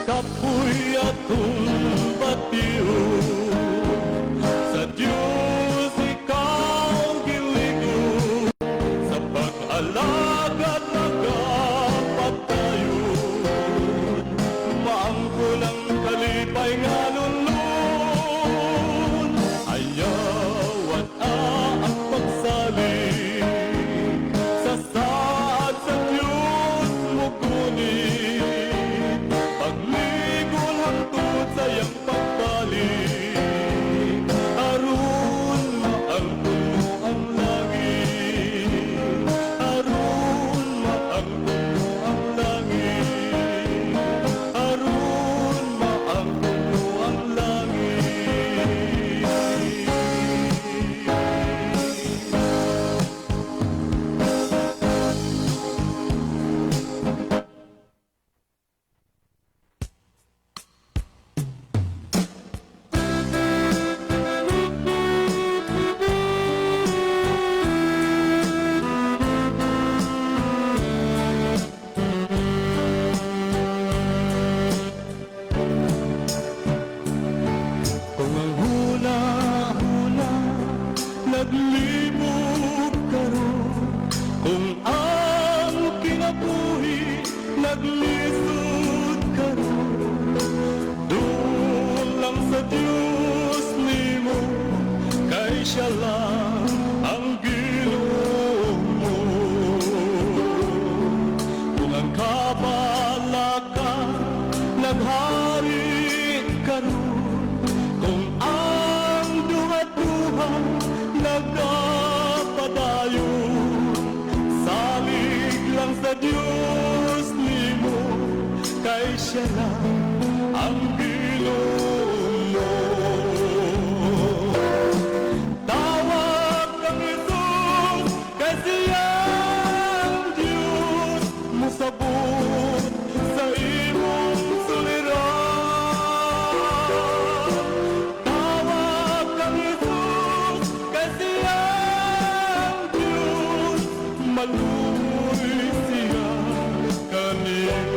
Kapoy atong bation. Sa Diyos ikaw gilig-on, sa pag-alagad nagapatayon. Maangkon ang kalipay nga lunlun. Ayaw at ang pagsalig sa saad sa Diyos mugunit. Pagligon hangtod sa iyang pagbalik, aron maangkon mo ang langit, aron maangkon mo ang langit, aron maangkon mo ang langit. Kung ang huna-huna naglibog karon, kung ang kinabuhi naglisod karon, duol lang sa Dios nimo, kay siya lang ang Ginoo mo. Kung ang kabalaka naghari karon, kung ang duha-duha nagapadayon, salig lang sa Dios nimo, kay siya lang ang Ginoo mo. Tawag kang Jesus, kay siya ang Diyos, musabot sa imong suliran. Tawag kang Jesus, kay siya ang Diyos, maluoy siya kanimo.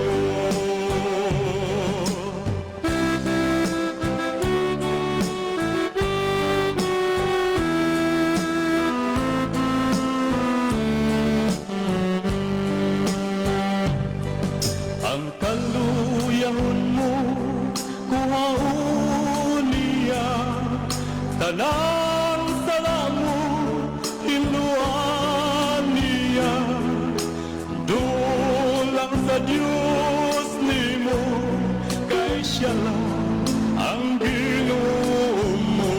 Ang kaluyahon mo, kuhaon niya. Tanang sala mo, hinluan niya. Duol lang sa Diyos nimo, kay siya lang ang Ginoo mo.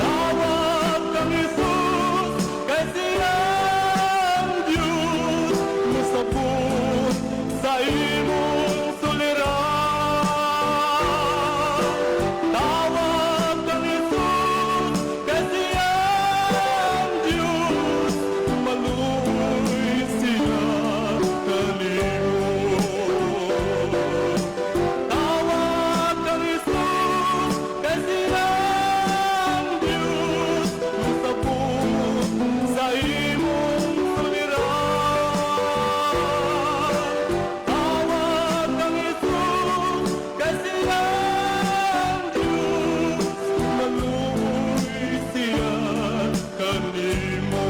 Tawag kang Jesus, kay siya ang Diyos, musabot sa imong suliran. Tawag kang Jesus, kay siya ang Diyos, maluoy siya kanimo. Tawag kang Jesus, kay siya ang Diyos, musabot sa imong suliran. Tawag kang Jesus, kay siya ang Diyos, maluoy siya kanimo.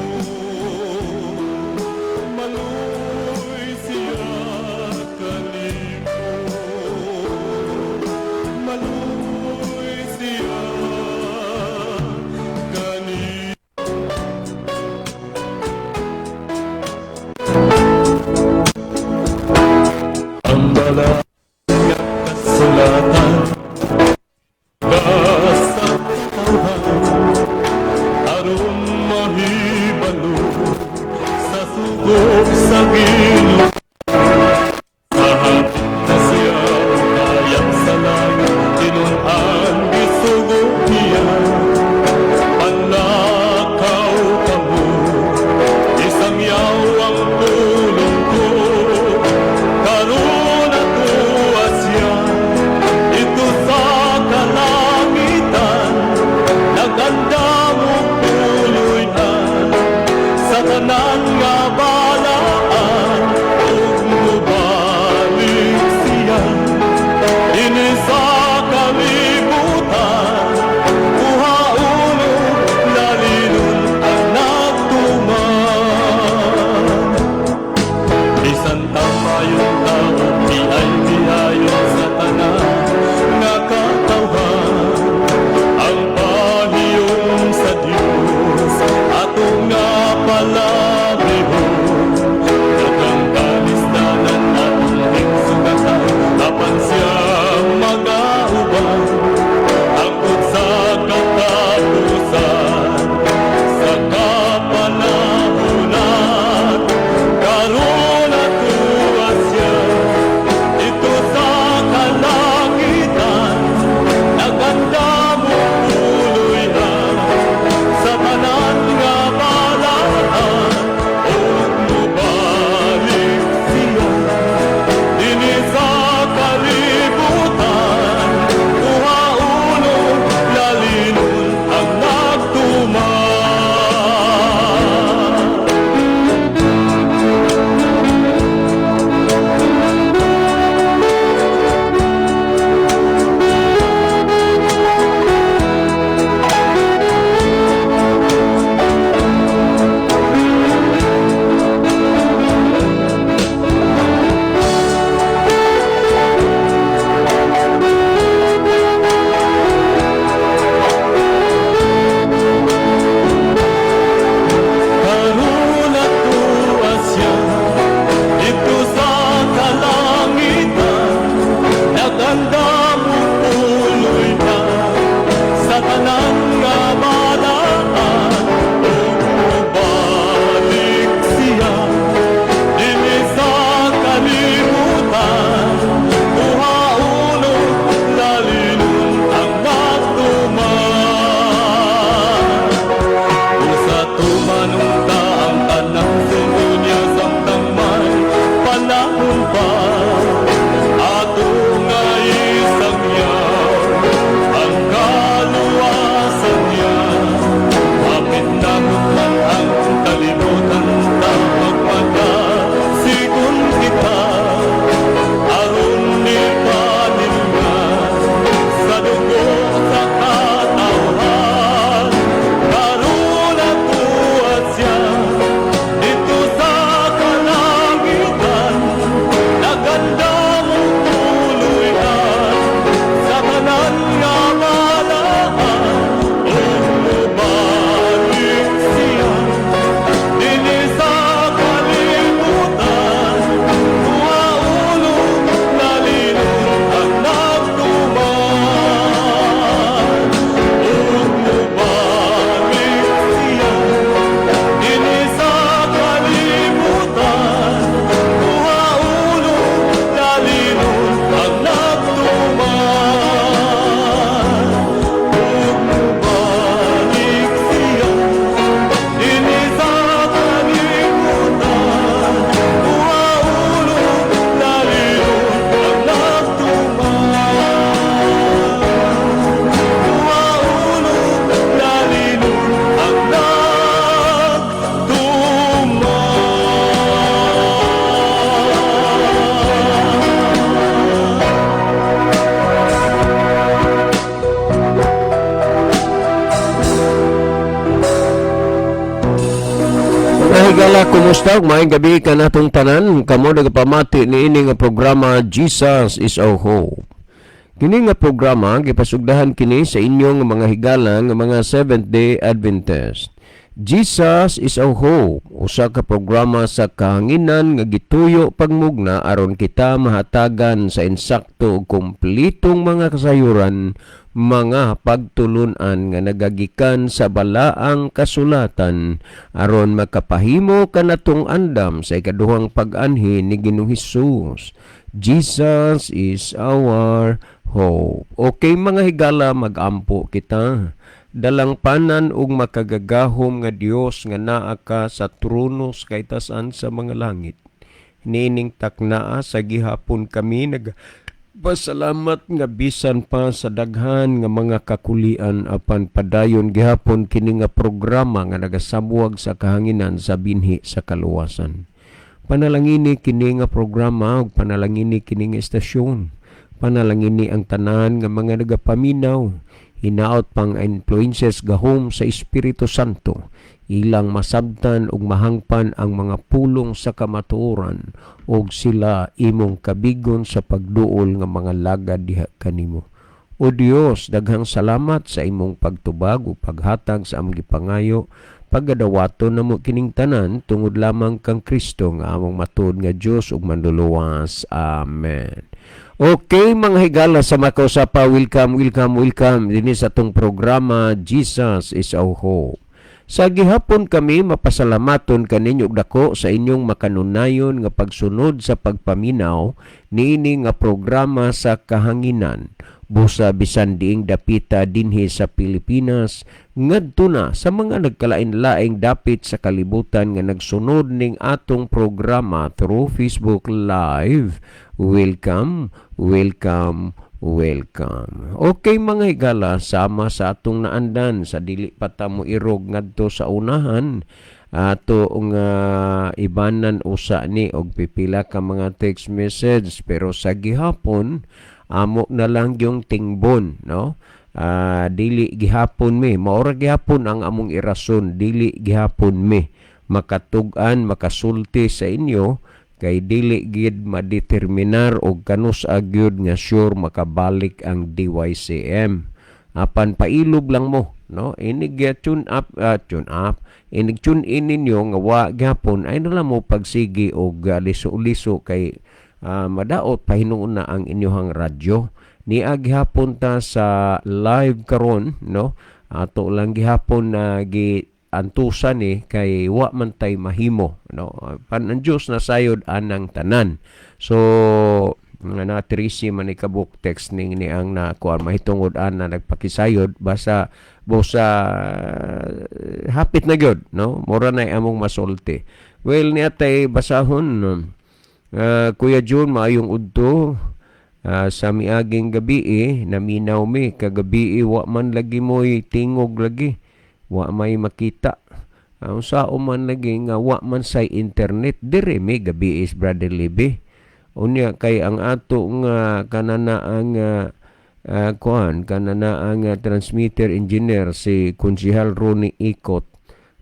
Maluoy siya kanimo. Maluoy siya kanimo. Ang balaan nga kasulatan sa katawhan, aron mahibalo sa sugo sa Ginoo. Sa hapit na siya kayang sa langit, tinun-an gisugo niya. Panlakaw kamo, isangyaw ang pulong ko, karon. Uban ato nga isangyaw ang kaluwasan niya. Hapit na man ang kalibutan, magpagasigon kita aron ipaningan sa dugo sa katawhan. Karon nabuhat siya dito sa kalangitan, nagandam og tuluy-an sa tanan nga balaan. Ug mobalik siya dinhi sa kalibutan, kuhaon og lalinon ang nagtuman. Ug mobalik siya dinhi sa kalibutan, kuhaon og lalinon ang nagtuman. Ug mobalik siya dinhi sa kalibutan, kuhaon og lalinon ang nagtuman. Kuhaon og lalinon ang nagtuman. Mga higala, kumusta? Maayong gabi kanatong tanan. Kamo nagapamati niini nga programa, Jesus is Our Hope. Kini nga programa gipasugdahan kini sa inyong mga higala nga mga Seventh-day Adventist. Jesus is Our Hope, usa ka programa sa kahanginan nga gituyo pagmugna aron kita mahatagan sa insakto ug kumplitong mga kasayuran, mga pagtulunan nga nagagikan sa balaang kasulatan aron makapahimo kanatong andam sa ikaduhang pag-anhi ni Ginoong Hesus. Jesus is our hope. Okay, mga higala, magampo kita. Dalangpanan ug makagagahom nga Dios nga naa ka sa trono sa kaitasan sa mga langit. Niining taknaa sa gihapon, kami nag pasalamat nga bisan pa sa daghan nga mga kakulian, apan padayon gihapon kini nga programa nga nagasabuwag sa kahanginan sa binhi sa kaluwasan. Panalangini kini nga programa ug panalangini kini nga estasyon. Panalangini ang tanan nga mga nagapaminaw. Hinaot pang influences gahom sa Espiritu Santo. Ilang masabtan ug mahangpan ang mga pulong sa kamatuoran ug sila imong kabigon sa pagduol nga mga lagad diha kanimo. O Dios, daghang salamat sa imong pagtubag ug paghatag sa among gipangayo. Pagadawaton namo kining tanan tungod lamang kang Kristo nga among matuod nga Dios ug manluluwas. Amen. Okay, mga higala, sa makausapa, welcome, welcome, welcome dinhi sa atong programa, Jesus is Our Hope. Sa gihapon kami mapasalamaton kaninyo og dako sa inyong makanunayon nga pagsunod sa pagpaminaw niini nga programa sa kahanginan. Busa bisan diing dapita dinhi sa Pilipinas ngadto na sa mga nagkalain-laing dapit sa kalibutan nga nagsunod ning atong programa through Facebook Live. Welcome, welcome, welcome. Okay, mga higala, sama sa atong naandan sa dili pa ta mo irog ngadto sa unahan, ato nga ibanan usa ni og pipila ka mga text message, pero sa gihapon amo na lang yung tingbon, no? Dili gihapon mi, maora gihapon ang among irason, dili gihapon mi makatug-an makasulti sa inyo kay dili gid madeterminar og kanus-a gyud nga sure makabalik ang DYCM. Apan pailob lang mo, no? Inig tune up, tune up, inig tune in ninyo nga wa gihapon ay na lang mo pagsigi og liso-liso kay madaot pahinuon na ang inyong radyo. Nia gihapon ta sa live karon, no? Ato lang gihapon na gi antusan ni kay wa man tay mahimo, no? Pan ang Dios na sayod anang tanan. So nga na Trisi man ikabuk text ning ni ang nakuan mahitungod ana nagpakisayod, basta busa hapit na gyud, no? Mura na among masulti. Well, niya tay basahon, no? Kuya June, maayong udto. Sa miaging gabi eh, naminaw mi kagabi, wa man lagi mo'y tingog lagi. Wa may makita. Ang sao man lagi nga wa man say internet dire mi gabi is, Brother Libby. Unya kay ang ato nga kanana ang kuan kanana ang transmitter engineer, si Konsihal Ronnie Ikot,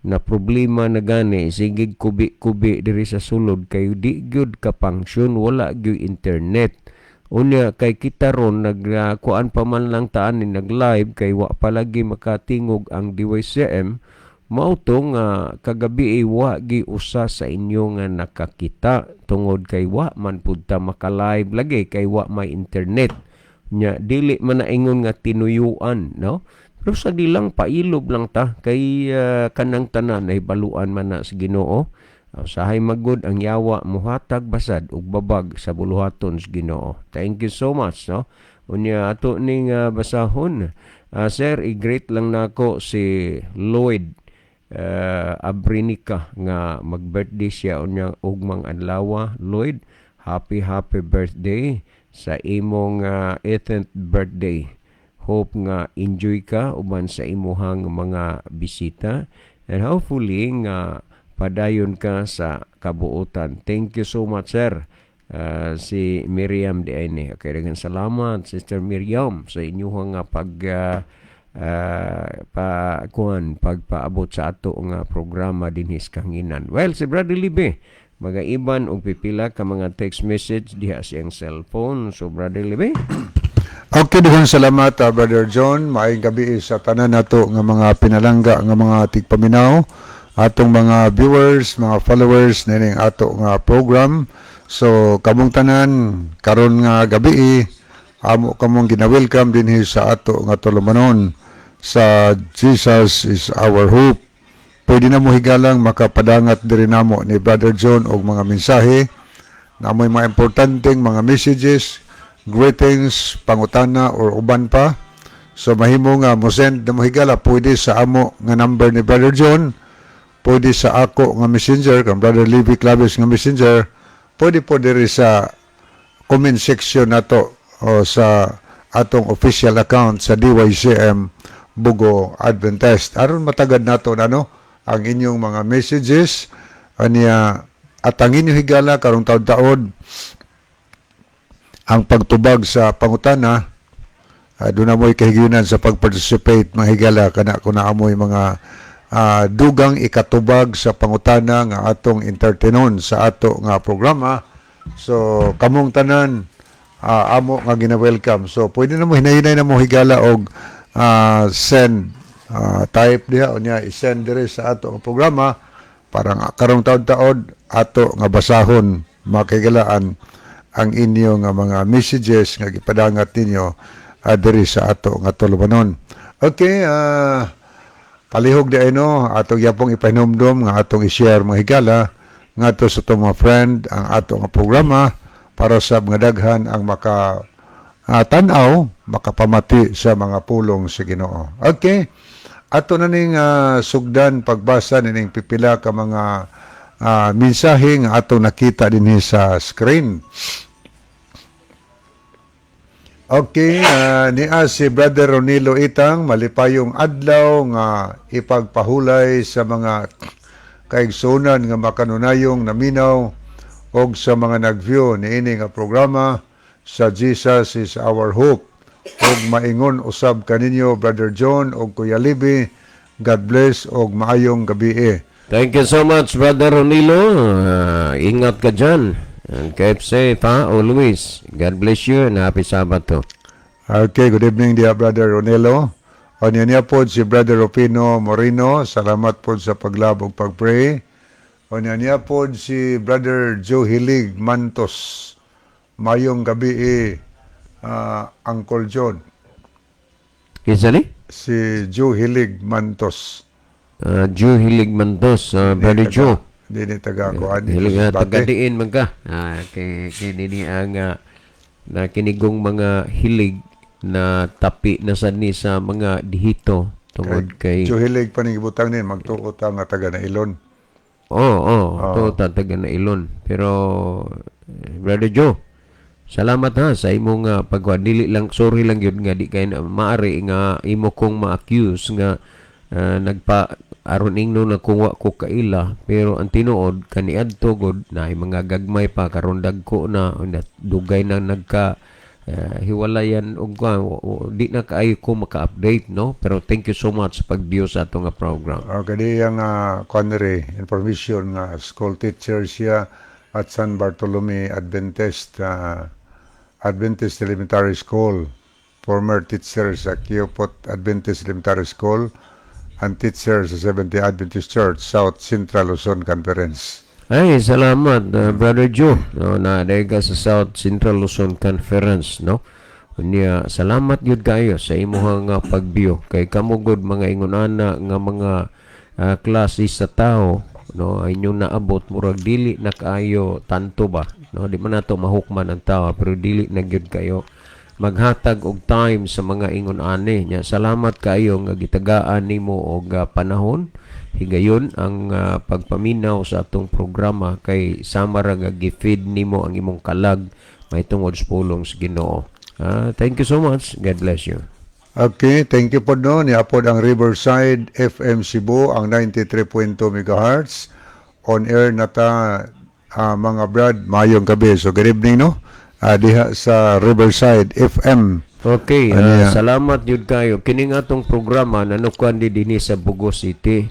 na problema na gani, sige kubi-kubi diri sa sulod kay di gyud ka function, wala gyud internet. Unya kay kita ron nag kuan pa man lang taan ni nag live kay wa palagi makatingog ang DYCM. Mao to nga kagabi ay wa gi usa sa inyo nga nakakita tungod kay wa man pud ta maka-live lagi kay wa may internet. Nya dili man na ingon nga tinuyuan, no, pero sa dilang pailob lang ta kay kanang tanan ay baluan man na sa Ginoo. Usahay magud ang yawa muhatag basad og babag sa buluhaton sa Ginoo. Thank you so much, no. Unya ato ning basahon. Sir, i-greet lang nako si Lloyd Abrinica nga mag-birthday siya unya ugmang adlaw. Lloyd, happy happy birthday sa imong 18th birthday. Hope nga enjoy ka uban sa imuhang mga bisita and hopefully nga padayon ka sa kabuutan. Thank you so much, sir. Si Miriam di ay. Okay, daghang salamat, Sister Miriam, sa inyuhang nga pag pa kuan pagpaabot sa ato nga programa dinhi sa Kahanginan. Well, si Brother Libe mga iban og pipila ka mga text message diha siyang cellphone. So, Brother Libe. Okay, daghang salamat, Brother John. Maayong gabi sa tanan nato nga mga pinalangga nga mga tigpaminaw, atong mga viewers, mga followers nining ato nga program. So kamong tanan karon nga gabi, amo kamong gina-welcome dinhi sa ato nga tulumanon sa Jesus is Our Hope. Pwede na mo higalang makapadangat diri namo ni Brother John og mga mensahe na mo'y mga importanteng mga messages, greetings, pangutana or uban pa. So mahimo nga mo send na mo higala, pwede sa amo nga number ni Brother John, pwede sa ako nga messenger, kang Brother Levi Claves nga messenger, pwede po diri sa comment section nato o sa atong official account sa DYCM Bogo Adventist. Aron matagad nato na, no, ang inyong mga messages aniya at ang inyong higala karong taod-taod ang pagtubag sa pangutana, doon na mo'y kahigyunan sa pag-participate, mga higala, kana kung naamoy mga dugang ikatubag sa pangutana nga atong entertainon sa ato nga programa. So kamong tanan, amo nga gina-welcome. So pwede na mo hinahinay na mo higala og send, type diha unya i-send dire sa ato nga programa para nga karong taod-taod ato nga basahon, makigalaan, ang inyo nga mga messages nga gipadangat ninyo diri sa ato nga tulumanon. Okay, palihog di no, atong yapong ipahinumdom nga atong i-share, mga higala, ngadto sa atong mga friend ang ato nga programa para sa mga daghan ang maka tan-aw, makapamati sa mga pulong sa Ginoo. Okay. Ato na ning sugdan pagbasa nining pipila ka mga mensahe nga ato nakita dinhi sa screen. Okay, niya si Brother Ronilo Itang, malipayong adlaw nga ipagpahulay sa mga kaigsunan nga makanunayong naminaw og sa mga nag-view niini nga programa sa Jesus is Our Hope. Og maingon usab kaninyo, Brother John og Kuya Libby. God bless og maayong gabi. Thank you so much, Brother Ronilo. Ingat ka dyan. And keep safe, ha? Always. God bless you and happy Sabbath to. Okay, good evening dear Brother Ronelo. O niya niya po si Brother Rufino Moreno, salamat po sa paglabog pag-pray. O niya niya po si Brother Joe Hilig Mantos. Mayong gabi eh, Uncle John. Kinsa ni? Si Joe Hilig Mantos. Joe Hilig Mantos, Brother Joe. Hindi ni taga kuan. Hilig nga tagadiin man ka. Kay nini ang na kinigong mga hilig na tapi na sad ni sa mga dihito tungod kay Joe Hilig pa ning gibutang ni magtuo ta nga taga na Ilon. Oh, to taga Nailon. Pero Brother Joe, salamat ha sa imong pagwa. Dili lang, sorry lang yun nga di kay na, maari nga imo kong ma-accuse nga nagpa aron ingno na kung wa ko kaila, pero ang tinuod kaniadto gud na mga gagmay pa. Karon dagko na, na dugay na nagka hiwalayan og di na kaayo ko maka-update, no? Pero thank you so much sa pag-view sa ato nga program. Okay, di ang kuan diri, information nga school teacher siya at San Bartolome Adventist Elementary School. Former teacher sa Kiyopot Adventist Elementary School and teacher sa Seventh-day Adventist Church, South Central Luzon Conference. Ay, salamat, Brother Joe. No, na ka sa South Central Luzon Conference, no? Unya, salamat gyud kayo sa imuhang pag-view. Kay kamo gud mga ingon-ana nga mga klase sa tao, no, inyong naabot murag dili na kaayo tanto ba, no? Di man nato mahukman ang tao, pero dili na gyud kayo maghatag og time sa mga ingon ani nya. Salamat kaayo nga gitagaan nimo og panahon, higayon ang pagpaminaw sa atong programa kay sama ra nga gi-feed nimo ang imong kalag mahitungod sa pulong sa Ginoo. Thank you so much. God bless you. Okay, thank you po, no. Niapod ang Riverside FM Cebu, ang 93.2 MHz. On air na ta, mga brad, mayong gabi. So good evening, no? Diha sa Riverside FM. Okay, Ano yan? Salamat yun kayo. Kini nga atong programa nanukan di dinhi sa Bogo City.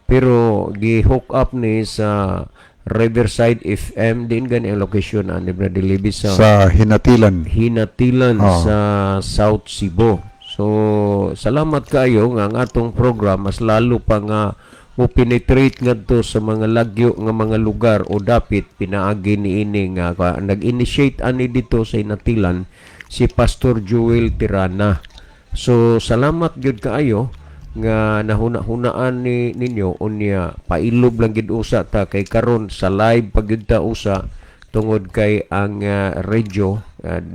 Pero gi-hook up ni sa Riverside FM din gani ang location ani, Brother Libby, sa Sa Hinatilan. Hinatilan Oo. sa South Cebu. So, salamat kayo nga ang atong program mas lalo pa nga mo penetrate ngadto sa mga lagyo nga mga lugar o dapit pinaagi niini nga nag-initiate ani dito sa Hinatilan si Pastor Joel Tirana. So, salamat gyud kaayo nga nahuna-hunaan ni ninyo. Unya pailob lang gid usa ta kay karon sa live pag gyud ta usa tungod kay ang radio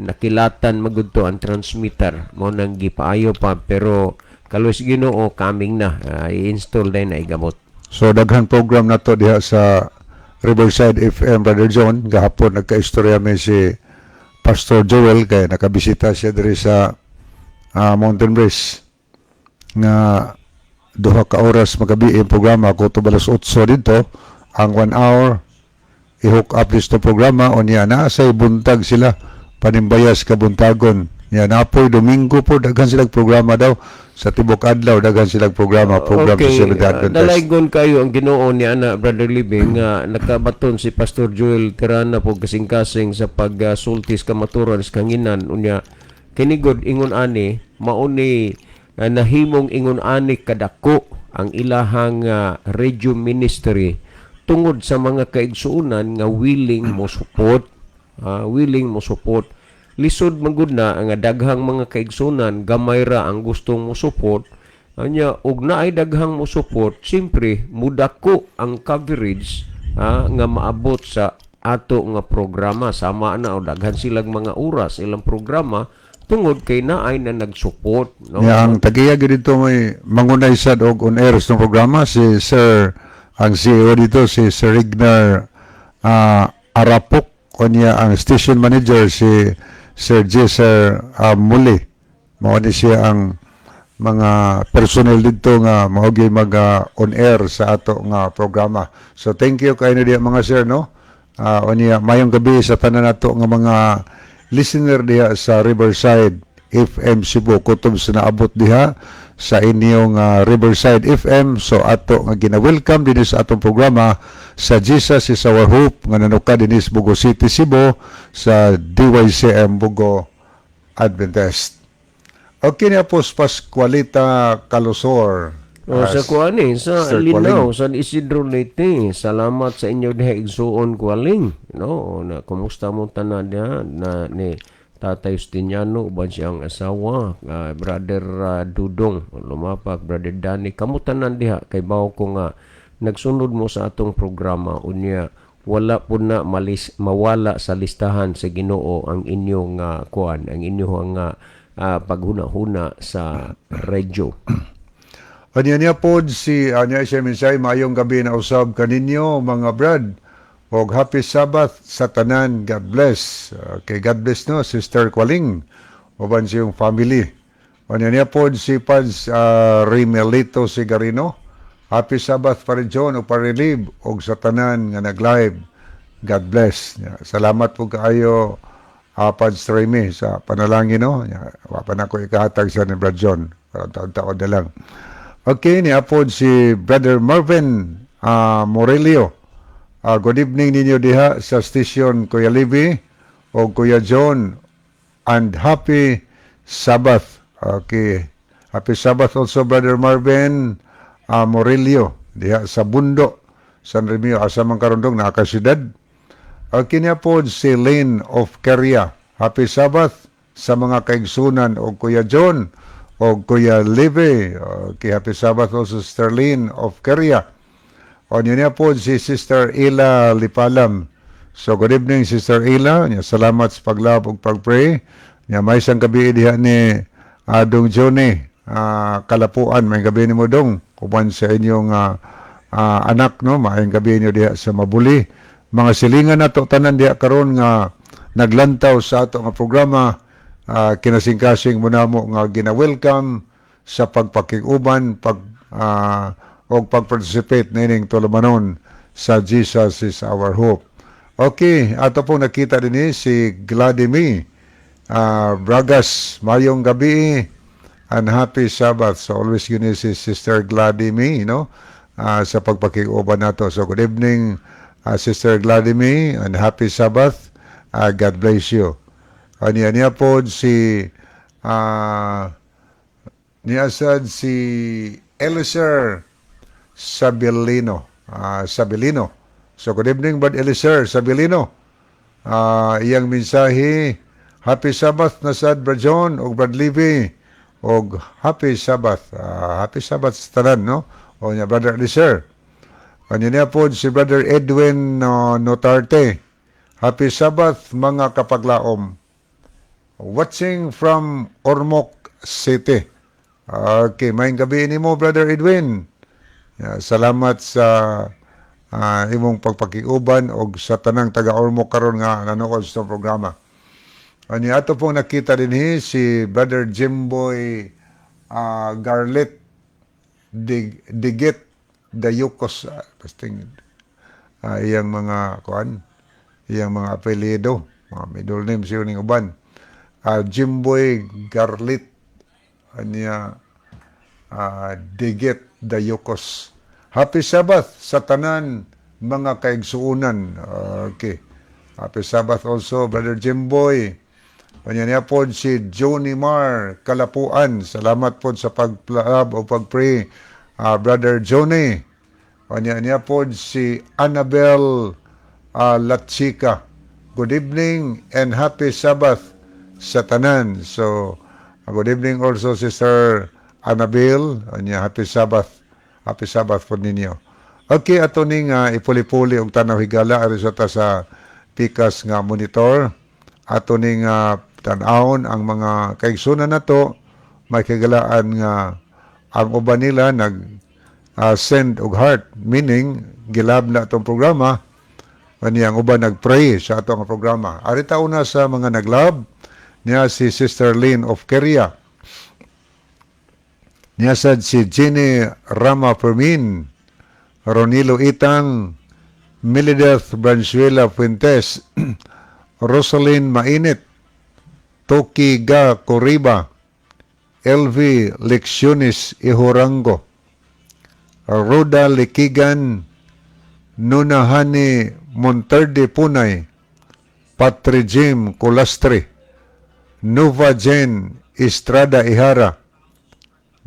nakilatan magud to ang transmitter, mo nang gipaayo pa, pero kaluoy sa Ginoo, coming na, i-install din na igamot. So daghan program na to diha sa Riverside FM, Brother John. Gahapon nagkaistorya mi si Pastor Joel kay nakabisita siya diri sa Mountain Breeze nga 2 ka oras magabi ang programa ko to, alas 8 dito ang 1 hour i-hook up dito programa. Unya na sa buntag sila panimbayas kabuntagon niya, napoy Domingo po, daghan silang programa daw sa tibok adlaw, daghan silang programa program Okay, sa Seventh Adventist. Dalaygon kayo ang Ginoo ni ana, Brother Libby, nga nakabaton si Pastor Joel Tirana po kasing-kasing sa pagsultis kamaturan sa kanginan. Unya kini gud ingon ani mauni nahimong ingon ani kadako ang ilahang radio ministry tungod sa mga kaigsuonan nga willing mo support, willing mo support. Lisod man gud na nga daghang mga kaigsuonan, gamay ra ang gustong mo support. Anya og naay daghang mo support, siyempre mudako ang coverage nga maabot sa ato nga programa, sama na o daghan silang mga oras ilang programa tungod kay naay na nag-support, no? Ya, ang tagiya gyud dito may mangunay sad og on air sa programa si Sir, ang CEO dito si Sir Ignar Arapok. Unya ang station manager si Sir Jesser Muli. Mao ni siya ang mga personnel dito nga mao gyud mag on air sa ato nga programa. So thank you kaayo diha, mga sir, no. Unya mayong gabi sa tanan nato nga mga listener diha sa Riverside FM Cebu, kutob sa naabot diha sa inyong Riverside FM. So ato nga gina-welcome dinhi sa atong programa sa Jesus is Our Hope nga nanuka dinhi sa Bogo City, Cebu, sa DYCM Bogo Adventist. Okay niya po, Pascualita Calusor. O, sa kuan eh, sa Sir Linaw, San Isidro, Leyte. Salamat sa inyo diha, igsuon Kualing. No, na kumusta mo tanan diha na ni Tatay Justiniano uban siyang asawa, Brother Dudong Lumapak, Brother Danny. Kamo tanan diha kay bawo ko nga nagsunod mo sa atong programa. Unya wala po na malis, mawala sa listahan sa Ginoo ang inyong kuan, ang inyong paghuna-huna sa radyo. Kanya niya pod si anya siya mensahe, "Maayong gabi na usab kaninyo, mga brad. Og happy Sabbath sa tanan. God bless." Okay, God bless, no, Sister Kwaling. Uban siyang family. Kanya niya pod si Pads Rimelito Sigarino. "Happy Sabbath, Pare John o Pare Lib og sa tanan nga nag-live. God bless." Ya, salamat po kaayo, Pads Remy, sa panalangin, no. Ya, wa pa na ko ikahatag sa ni Brad John. Karon taon-taon na lang. Okay, ni apod si Brother Marvin Morelio. "Good evening ninyo diha sa station, Kuya Libby o Kuya John, and happy Sabbath." Okay. Happy Sabbath also, Brother Marvin Morelio, diha sa Bundo, San Remio. Asa man karon dong nakasyudad. Okay niya po si Lane of Korea. "Happy Sabbath sa mga kaigsunan o Kuya John o Kuya Live." Okay, happy Sabbath also, Sister Lane of Korea. O niya po si Sister Ila Lipalam. So good evening, Sister Ila. Nya, salamat sa paglab ug pagpray. Nya may isang gabi diha ni Dong Johnny Kalapuan. May gabi nimo, dong, uban sa inyong anak, no. Maayong gabi niyo diha sa Mabuli. Mga silingan nato tanan diha karon nga naglantaw sa ato nga programa, kinasingkasing mo namo nga gina-welcome sa pagpakig-uban pag og pag-participate nining tulumanon sa Jesus is Our Hope. Okay, ato pong nakita din ni si Gladimir Bragas. "Mayong gabi and happy Sabbath." So always yun si Sister Gladimir, no? Sa pagpakig-uban nato. So good evening, Sister Gladimir, and happy Sabbath. God bless you. Aniya niya po si niya sad si Eliezer Sabilino. Sabilino. So good evening, Brad Eliezer Sabilino. Iyang mensahe, "Happy Sabbath na sad, Brad John ug Brad Levy og happy Sabbath." Happy Sabbath sa tanan, no? O niya, Brother Eliezer. Kanya niya po si Brother Edwin Notarte. "Happy Sabbath, mga kapaglaom. Watching from Ormoc City." Okay, maayong gabi nimo, Brother Edwin. Yeah, salamat sa imong pagpakiuban og sa tanang taga Ormoc karon nga nanood sa programa. Ani ato pong nakita din si Brother Jimboy Garlet Digit Dayukos, basting iyang mga kuan, iyang mga apelyido, mga middle names yun ning uban. Jimboy Garlit anya Digit Dayukos. "Happy Sabbath sa tanan, mga kaigsuunan." Okay. Happy Sabbath also, Brother Jimboy. Kanya niya po si Johnny Mar Kalapuan. Salamat po sa pagplab o pagpray, Brother Johnny. Kanya niya po si Annabel Latsika. "Good evening and happy Sabbath sa tanan." So, good evening also, Sister Annabel. Anya, happy Sabbath. Happy Sabbath po ninyo. Okay, ato ning ipuli-puli og tanaw, higala, ari sa ta sa pikas nga monitor. Ato ning tan-awon ang mga kaigsunan nato, may kagalaan nga ang uban nila nag send og heart, meaning gilab na atong programa. Kani ang uban nagpray sa ato nga programa. Ari ta una sa mga naglab niya, si Sister Lynn of Korea. Niya sad si Jenny Rama Fermin, Ronilo Itang, Milideth Branchuela Fuentes, Rosalyn Mainit, Toki Ga Coriba, LV Lecciones Ihorango, Roda Likigan, Nunahani Monterde Punay, Patri Jim Colastre, Nova Jen Estrada Ihara,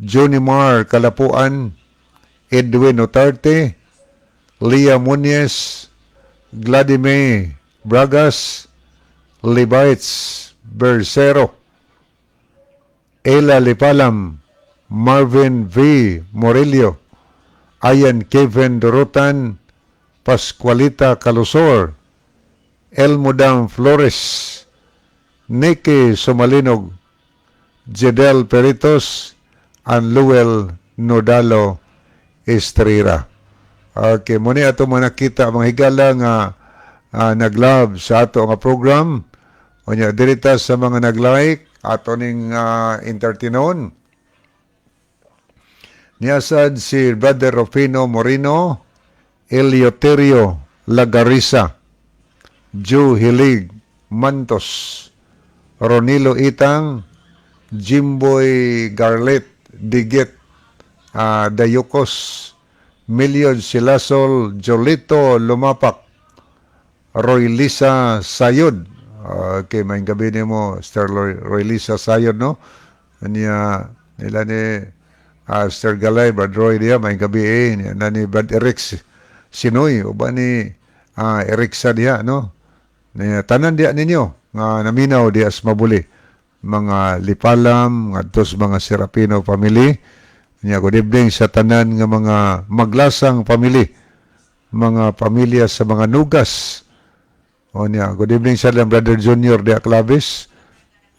Johnny Mar Kalapuan, Edwin Otarte, Leah Muñez, Gladimir Bragas, Levites Bercero, Ella Lipalam, Marvin V. Morillo, Ayan Kevin Dorotan, Pascualita Calusor, Elmodam Flores, Nikki Sumalinog, Jedel Peritos, and Luel Nodalo Estrera. Okay, mao ni ato mga nakita, mga higala, nga nag-love sa ato nga program. Unya diri ta sa mga nag-like ato ning entertainon. Niya sad si Brother Rufino Moreno, Eleuterio Lagarisa, Joe Hilig Mantos, Ronilo Itang, Jimboy Garlet Digit, Dayukos, Million Silasol, Jolito Lumapak, Roy Lisa Sayod. Okay, maayong gabii nimo, Sir Roy Lisa Sayod, no? Niya, nila ni Sir Galay, Brad Roy diya, maayong gabii eh. Niya na ni Brad Eric Sinoy, uban ni Eric sa diha, no? Niya, tanan diha ninyo, nga naminaw diha sa Mabuli. Mga Lipalam, ngadto sa mga Serapino family. Niya, good evening sa tanan nga mga maglasang family, mga pamilya sa mga Nugas. O niya, good evening sa lang Brother Junior diha Claves,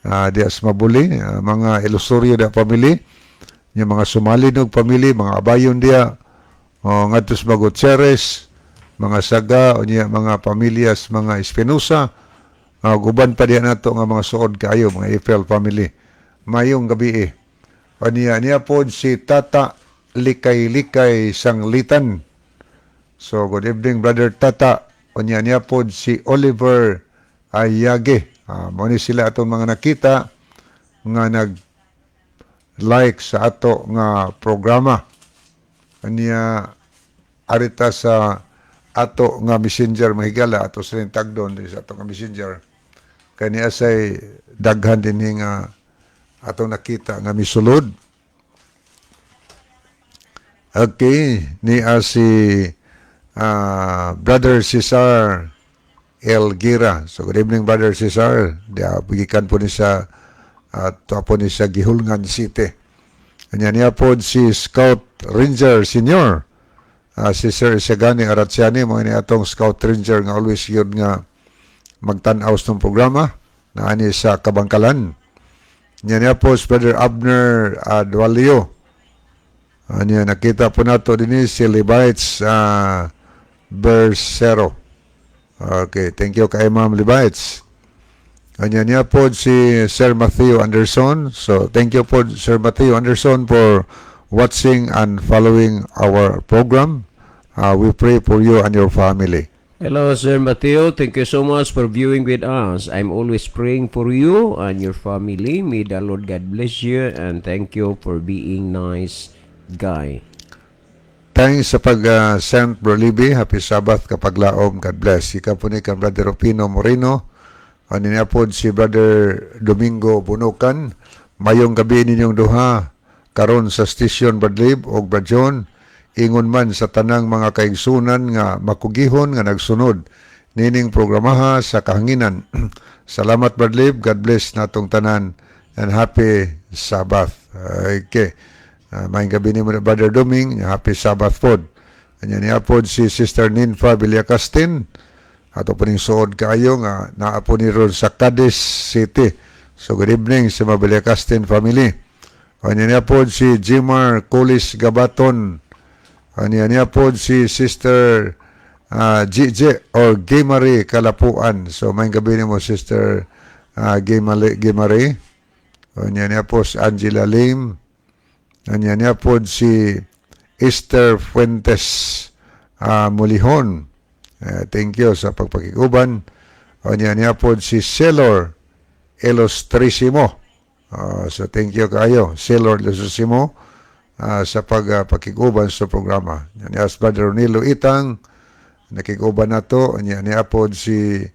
diha sa Mabuli, mga Ilusorio diha family, yung mga Sumalinog family, mga Abayon diha, o ngadto sa mga Gutierrez, mga Saga, o niya mga pamilyas, mga Espinosa, guban pa diha nato nga mga suod kaayo, mga Eiffel family. Mayong gabii eh. O niya, niya po si Tata Likay-Likay Sanglitan. So, good evening, Brother Tata. O niya, niya po si Oliver Ayage. Mao ni sila atong mga nakita nga nag like sa ato nga programa. Anya arita sa ato nga Messenger, mahigala, ato sa tagdon din sa ato nga Messenger. Kay niya say daghan din nga atong nakita nga misulod. Okay, niya si Brother Cesar Elgira. So good evening, Brother Cesar. Diya gikan po ni sa at po ni sa Guihulngan City. Anya niya po si Scout Ranger Senior. Si Sir Isagani Aratsiani, mao ni atong Scout Ranger nga always yun nga magtan-aw sa programa na ani sa Kabangkalan. Nya niya po si Brother Abner Dualio. Anya nakita po nato din si Levites Bersero. Okay, thank you kay Ma'am Levites. Anya niya po si Sir Matthew Anderson. So, thank you po, Sir Matthew Anderson, for watching and following our program. We pray for you and your family. Hello, Sir Mateo. Thank you so much for viewing with us. I'm always praying for you and your family. May the Lord God bless you and thank you for being nice guy. Thanks sa pag-send, Bro Libby. Happy Sabbath, kapaglaom. God bless. Ika po ni kang Brother Rufino Moreno. Ano niya po si Brother Domingo Bunukan. Mayong gabii ninyong duha karon sa station, Brad Lib o Brad John. Ingon man sa tanang mga kaigsunan nga makugihon nga nagsunod nining programaha sa kahanginan. Salamat, Brad Lib. God bless natong tanan and happy Sabbath. Okay. Maayong gabii nimo, Brother Doming. Happy Sabbath pod. Anya niya pod si Sister Ninfa Villacastin. Ato po ning suod kaayo nga naa po ni ron sa Cadiz City. So good evening sa mga Villacastin family. Anya niya po si Jimar Colis Gabaton. Anya niya po si Sister GJ or Gimari Kalapuan. So maayong gabii nimo, Sister Gimari. Gimari. Anya niya po si Angela Lim. Anya niya po si Esther Fuentes Mulihon. Thank you sa pagpakikuban. Anya niya po si Sailor Ilustrisimo. So thank you kayo, Sailor Ilustrisimo, sa pagpakikuban sa programa. Anya si Brother Ronilo Itang, nakikuban na to. Anya niya po si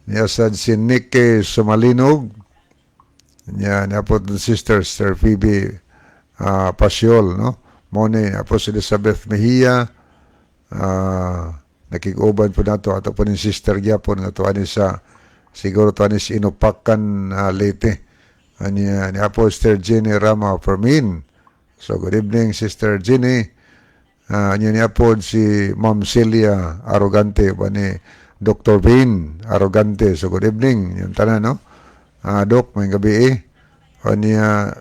niya sad si Nicky Sumalinog. Niya niya po Sister Sister Phoebe Pasiol, no? Mao ni po si Elizabeth Mejia, nakikuban po nato ato po ni Sister gyapon nga tuwa ni sa siguro tuwa ni sa Inupakan, Leyte. Anya niya po Sister Jenny Rama Fermin. So good evening, Sister Jenny. Anya niya po si Ma'am Celia Arrogante ba ni Dr. Vin Arrogante. So good evening. Yung tanan, no? Dok, maayong gabii eh. Anya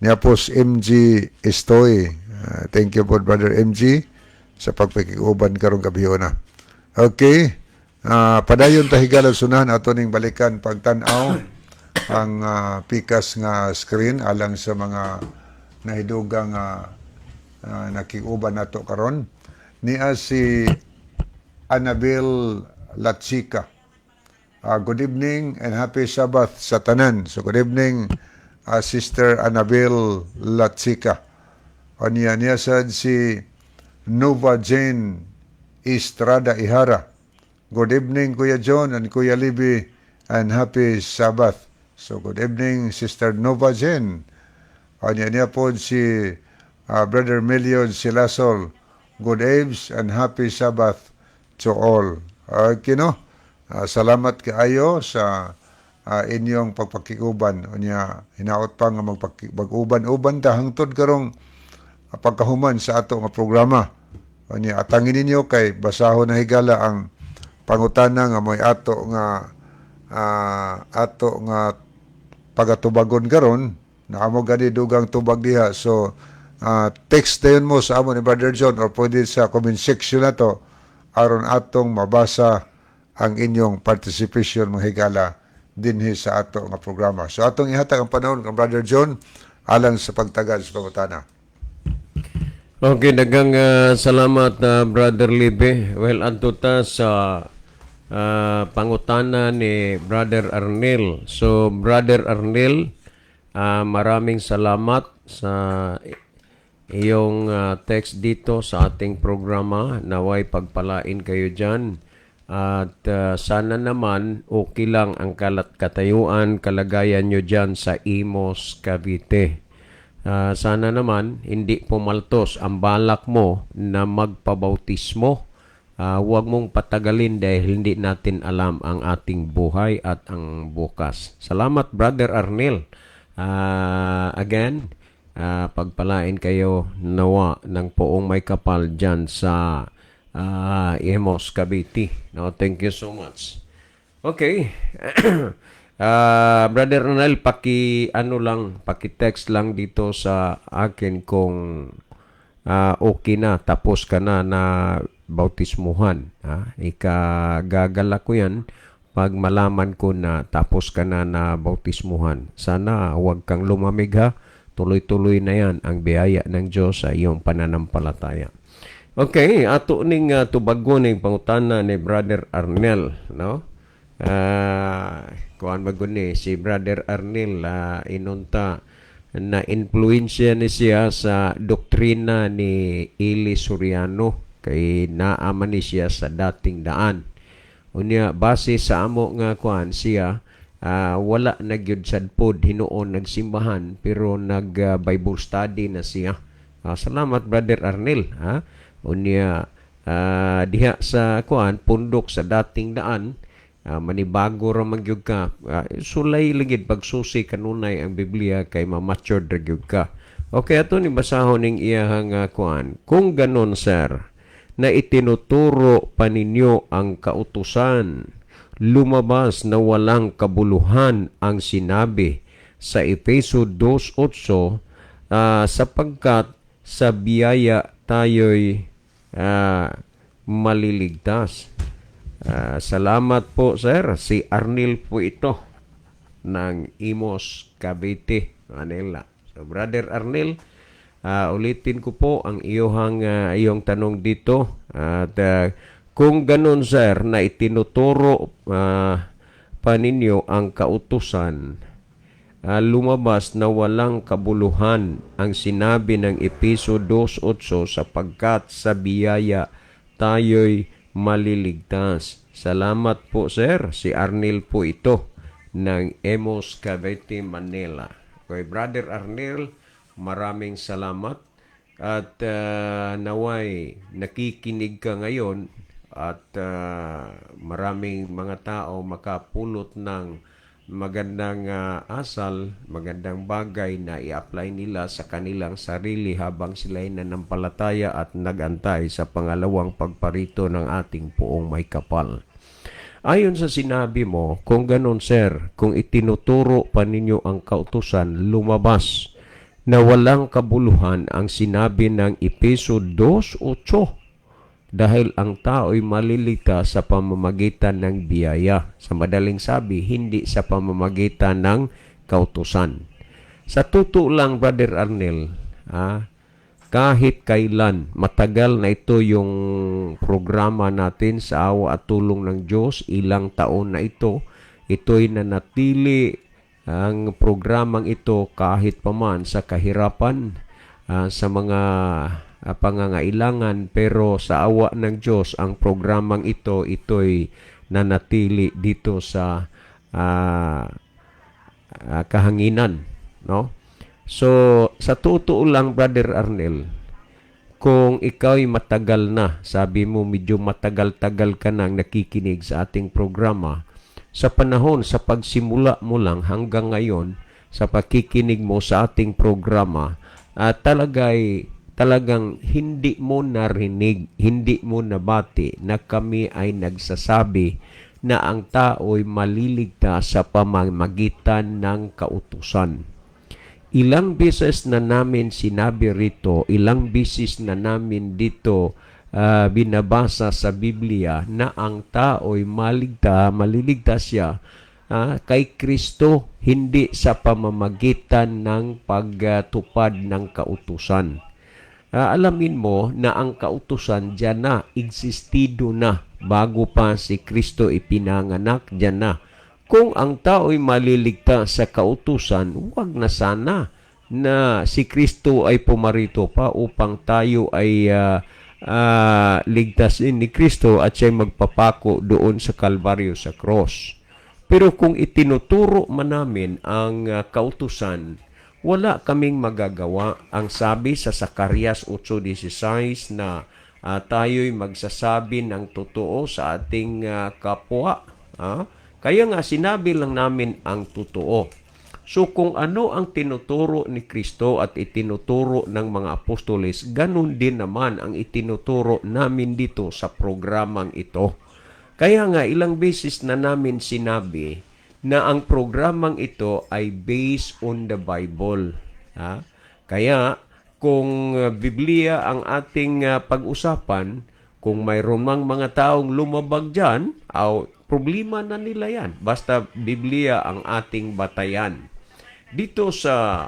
Niya po si MG Estoy. Thank you po, Brother MG, sa pagpakig-uban karong gabi na. Okay. Padayon ta, higala, sunahan ato ning balikan pagtan-aw ang pikas nga screen alang sa mga nahidugang nakig-uban nato karon. Niya si Annabel Latsika. Good evening and happy Sabbath sa tanan. So good evening, Sister Annabel Latsika. Unya niya sad si Nova Jane Estrada Ihara. Good evening, Kuya John and Kuya Libby, and happy Sabbath. So good evening, Sister Nova Jane. Unya niya po si Brother Million Silasol. Good eves and happy Sabbath to all. Okay, no? Salamat kaayo sa inyong pagpakiguban. Unya hinaot pa nga mag-uban-uban ta hangtod karong pagkahuman sa ato nga programa. Unya atangin ninyo kay basahon na, higala, ang pangutana nga mo'y ato nga pagatubagon karon na amo gani dugang tubag diha. So text dayon mo sa amo ni Brother John or pwede sa comment section na to aron atong mabasa ang inyong participation, mga higala, dinhi sa ato nga programa. So atong ihatag ang panahon kang Brother John alang sa pagtagad sa pangutana. Okay, daghang salamat na, Brother Libe. Well, adto ta sa pangutana ni Brother Arnel. So, Brother Arnel, maraming salamat sa iyong text dito sa ating programa. Naway pagpalain kayo dyan. At sana naman okay lang ang kalat katayuan, kalagayan nyo dyan sa Imus, Cavite. Sana naman hindi pumaltos ang balak mo na magpabautismo. Huwag mong patagalin dahil hindi natin alam ang ating buhay at ang bukas. Salamat, Brother Arnel. Again, pagpalain kayo nawa ng Poong Maykapal dyan sa Imus, Cavite. No, thank you so much. Okay. Brother Arnel, paki ano lang, paki-text lang dito sa akin kung okay na, tapos ka na na bautismuhan. Ha? Ikagagala ko yan pag malaman ko na tapos ka na na bautismuhan. Sana huwag kang lumamig, ha. Tuloy-tuloy na yan ang biyaya ng Diyos sa iyong pananampalataya. Okay, ato ning tubagon ning pangutana ni Brother Arnel, no? Kuan man gud ni si Brother Arnel, inunta na influensya ni siya sa doktrina ni Eli Soriano kay naa man ni siya sa dating daan. Unya base sa amo nga kuan siya, wala na gyud sad pod hinuon nagsimbahan pero nag Bible study na siya. Salamat, Brother Arnel, ha. Unya diha sa kuan pundok sa dating daan, manibago ra man gyud ka. Sulay ligid pagsusi kanunay ang Biblia kay ma-matured ra gyud ka. Okay, ato ni basahon ning iyahang kuan. Kung ganon, sir, na itinuturo pa ninyo ang kautusan, lumabas na walang kabuluhan ang sinabi sa Efeso 2:8, sapagkat sa biyaya tayo'y maliligtas. Salamat po, sir. Si Arnil po ito ng Imus, Cavite, Manila. So, Brother Arnil, ulitin ko po ang iyong tanong dito. At kung ganun, sir, na itinuturo pa ninyo ang kautusan, lumabas na walang kabuluhan ang sinabi ng Epeso 2:8 sapagkat sa biyaya tayo'y maliligtas. Salamat po, sir. Si Arnil po ito ng Imus, Cavite, Manila. Okay, Brother Arnil, maraming salamat. At naway nakikinig ka ngayon at maraming mga tao makapulot ng magandang asal, magandang bagay na i-apply nila sa kanilang sarili habang sila ay nanampalataya at nagantay sa pangalawang pagparito ng ating Poong Maykapal. Ayon sa sinabi mo, kung ganon, sir, kung itinuturo pa ninyo ang kautusan, lumabas Na walang kabuluhan ang sinabi ng Epeso 2.8 dahil ang tao'y maliligtas sa pamamagitan ng biyaya. Sa madaling sabi, hindi sa pamamagitan ng kautusan. Sa totoo lang, Brother Arnel, kahit kailan, matagal na ito yung programa natin sa awa at tulong ng Diyos, ilang taon na ito, ito'y nanatili ang programang ito kahit paman sa kahirapan, sa mga pangangailangan, pero sa awa ng Diyos, ang programang ito, ito'y nanatili dito sa kahanginan, no? So, sa totoo lang, Brother Arnel, kung ikaw'y matagal na, sabi mo medyo matagal-tagal ka nang nakikinig sa ating programa, sa panahon sa pagsimula mo lang hanggang ngayon, sa pakikinig mo sa ating programa, at talagang hindi mo narinig, hindi mo nabati na kami ay nagsasabi na ang tao'y maliligtas sa pamamagitan ng kautusan. Ilang beses na namin sinabi rito, ilang beses na namin dito binabasa sa Biblia na ang tao'y maliligtas siya kay Kristo, hindi sa pamamagitan ng pagtupad ng kautusan. Alamin mo na ang kautusan dyan na, existido na bago pa si Kristo ipinanganak, dyan na. Kung ang tao'y maliligtas sa kautusan, wag na sana na si Kristo ay pumarito pa upang tayo ay ligtasin ni Kristo at siya'y magpapako doon sa Kalbaryo, sa cross. Pero kung itinuturo man namin ang kautusan, wala kaming magagawa. Ang sabi sa Zacarias 8.16 na tayo'y magsasabi ng totoo sa ating kapwa. Ah? Kaya nga sinabi lang namin ang totoo. So kung ano ang tinuturo ni Kristo at itinuturo ng mga apostoles, ganun din naman ang itinuturo namin dito sa programang ito. Kaya nga ilang beses na namin sinabi na ang programang ito ay based on the Bible. Ha? Kaya kung Biblia ang ating pag-usapan, kung mayroon mang mga taong lumabag dyan, aw, problema na nila yan. Basta Biblia ang ating batayan. Dito sa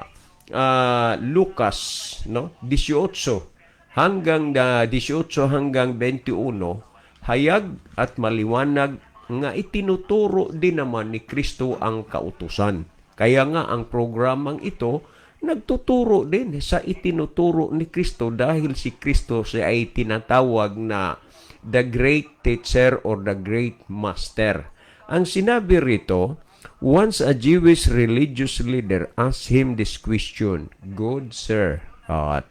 Lucas, no, 18 hanggang 18 hanggang 21, hayag at maliwanag nga itinuturo din naman ni Kristo ang kautusan. Kaya nga ang programang ito nagtuturo din sa itinuturo ni Kristo dahil si Kristo siya ay tinatawag na the great teacher or the great master. Ang sinabi rito, once a Jewish religious leader asked him this question, "Good sir."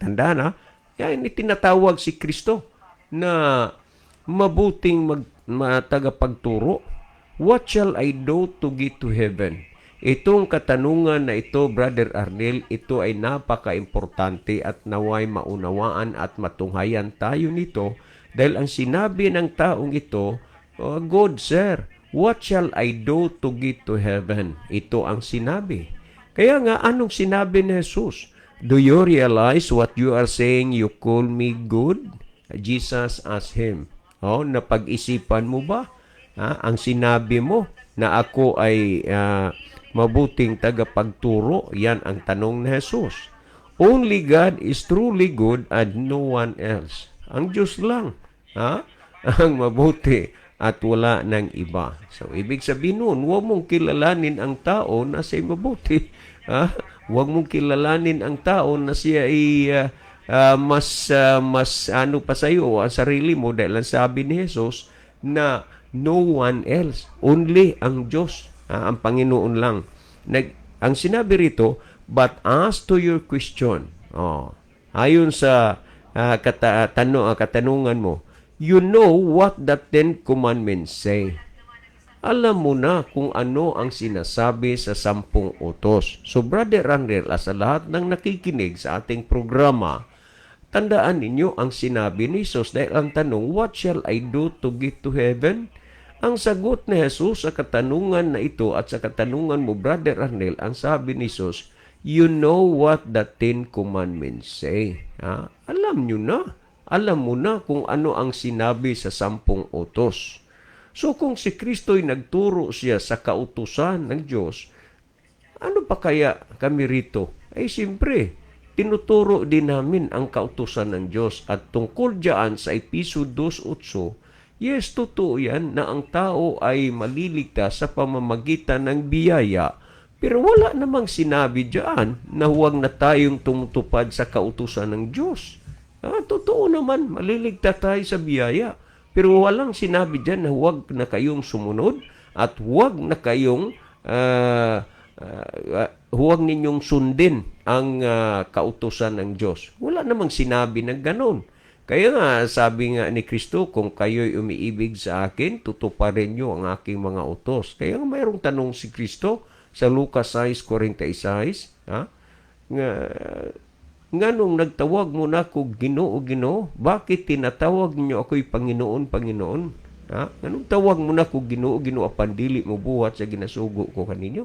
Tanda na, yan itinatawag si Kristo na mabuting tagapagturo. "What shall I do to get to heaven?" Itong katanungan na ito, Brother Arnel, ito ay napaka-importante at naway maunawaan at matunghayan tayo nito dahil ang sinabi ng taong ito, "Oh, good sir, what shall I do to get to heaven?" Ito ang sinabi. Kaya nga, anong sinabi ni Jesus? "Do you realize what you are saying? You call me good?" Jesus asked him. Oh, napag-isipan mo ba? Ha? Ang sinabi mo na ako ay mabuting tagapagturo? Yan ang tanong ni Jesus. "Only God is truly good and no one else." Ang Diyos lang, ha, ang mabuti at wala ng iba. So, ibig sabihin nun, huwag mong kilalanin ang tao na siya'y mabuti. Ha? Huwag mong kilalanin ang tao na siya ay mas ano pa sa iyo, ang sarili mo, dahil ang sabi ni Jesus na no one else, only ang Diyos, ang Panginoon lang. Ang sinabi rito, "But as to your question," oh, ayon sa katanungan mo, "you know what the Ten Commandments say." Alam mo na kung ano ang sinasabi sa 10 utos. So, Brother Randall, sa lahat ng nakikinig sa ating programa, tandaan ninyo ang sinabi ni Jesus dahil ang tanong, "What shall I do to get to heaven?" Ang sagot ni Jesus sa katanungan na ito at sa katanungan mo, Brother Arnel, ang sabi ni Jesus, "You know what the Ten Commandments say." Ha? Alam nyo na. Alam mo na kung ano ang sinabi sa 10 utos. So kung si Kristo'y nagturo siya sa kautusan ng Diyos, ano pa kaya kami rito? Ay siyempre, tinuturo din namin ang kautusan ng Diyos. At tungkol diyan sa Episo 2.8, yes, totoo yan na ang tao ay maliligtas sa pamamagitan ng biyaya. Pero wala namang sinabi diyan na huwag na tayong tumutupad sa kautusan ng Diyos. Ah, totoo naman, maliligtas tayo sa biyaya. Pero walang sinabi diyan na huwag na kayong sumunod at huwag na kayong huwag ninyong sundin ang kautusan ng Diyos. Wala namang sinabi ng ganon. Kaya nga, sabi nga ni Kristo, "Kung kayo'y umiibig sa akin, tutuparin niyo ang aking mga utos." Kaya nga mayroong tanong si Kristo sa Lucas 6.46, ha? Nga, "Nganong nagtawag mo nako Ginoo, Ginoo? Bakit tinatawag niyo ako'y Panginoon, Panginoon? Ha? Nganong tawag mo nako Ginoo, Ginoo, apan dili mo buhat sa ginasugo ko kaninyo?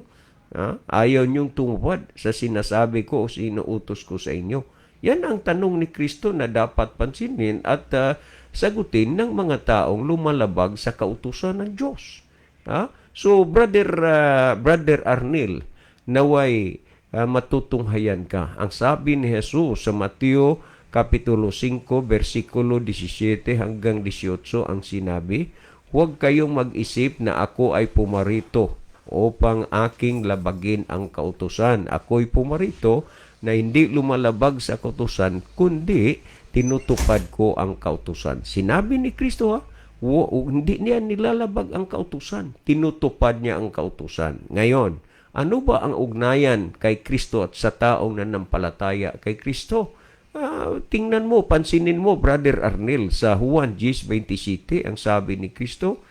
Ha? Ayaw niyong tumupad sa sinasabi ko o sinuutos ko sa inyo." Yan ang tanong ni Kristo na dapat pansinin at sagutin ng mga taong lumalabag sa kautusan ng Diyos. Ha? So, Brother Arnel, naway matutunghayan ka. Ang sabi ni Jesus sa Mateo Kapitulo 5, versikulo 17 hanggang 18, ang sinabi, "Huwag kayong mag-isip na ako ay pumarito upang aking labagin ang kautusan. Ako'y pumarito na hindi lumalabag sa kautusan, kundi tinutupad ko ang kautusan." Sinabi ni Kristo ha, hindi niya nilalabag ang kautusan. Tinutupad niya ang kautusan. Ngayon, ano ba ang ugnayan kay Kristo at sa taong nanampalataya kay Kristo? Tingnan mo, pansinin mo, Brother Arnel, sa Juan 10.27, ang sabi ni Kristo,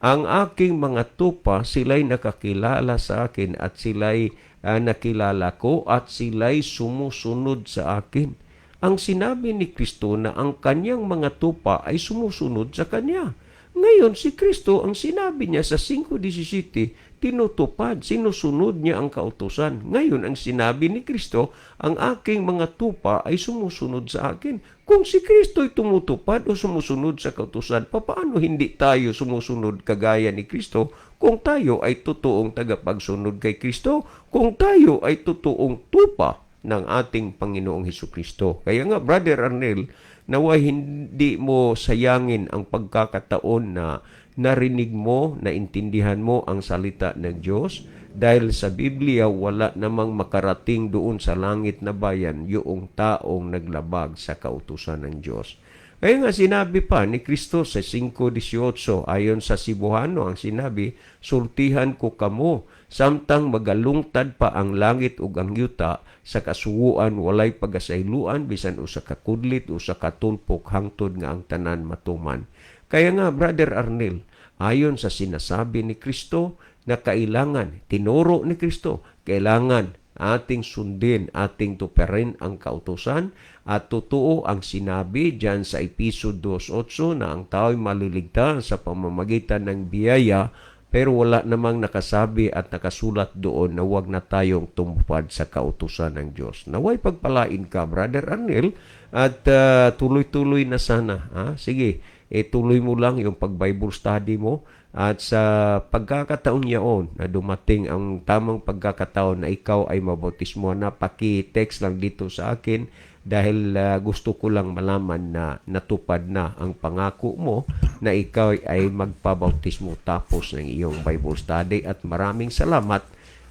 "Ang aking mga tupa, sila'y nakakilala sa akin at sila'y nakilala ko at sila'y sumusunod sa akin." Ang sinabi ni Kristo na ang kanyang mga tupa ay sumusunod sa kanya. Ngayon, si Kristo, ang sinabi niya sa 5.17, tinutupad, sinusunod niya ang kautusan. Ngayon, ang sinabi ni Kristo, "Ang aking mga tupa ay sumusunod sa akin." Kung si Kristo ay tumutupad o sumusunod sa kautusan, papaano hindi tayo sumusunod kagaya ni Kristo kung tayo ay totoong tagapagsunod kay Kristo, kung tayo ay totoong tupa ng ating Panginoong Heso Kristo? Kaya nga, Brother Arnel, naway hindi mo sayangin ang pagkakataon na narinig mo, naintindihan mo ang salita ng Diyos dahil sa Biblia, wala namang makarating doon sa langit na bayan yung taong naglabag sa kautusan ng Diyos. Kaya nga sinabi pa ni Kristo sa 5.18, ayon sa Cebuano, ang sinabi, "Sultihan ko kamo, samtang magalungtad pa ang langit ug ang yuta, sa kasuwoan walay pagasayloan bisan usa ka kudlit, usa ka tulpok, hangtod nga ang tanan matuman." Kaya nga, Brother Arnel, ayon sa sinasabi ni Kristo na kailangan, tinuro ni Kristo, kailangan ating sundin, ating tuparin ang kautusan at totoo ang sinabi diyan sa Episo 2.8 na ang tao'y maliligtas sa pamamagitan ng biyaya, pero wala namang nakasabi at nakasulat doon na huwag na tayong tumupad sa kautusan ng Diyos. Naway pagpalain ka, Brother Arnel, at tuloy-tuloy na sana. Ha? Sige, eh, tuloy mo lang yung pag-Bible study mo at sa pagkakataon yaon na dumating ang tamang pagkakataon na ikaw ay mabautismo na, paki-text lang dito sa akin dahil gusto ko lang malaman na natupad na ang pangako mo na ikaw ay magpabautismo tapos ng iyong Bible study. At maraming salamat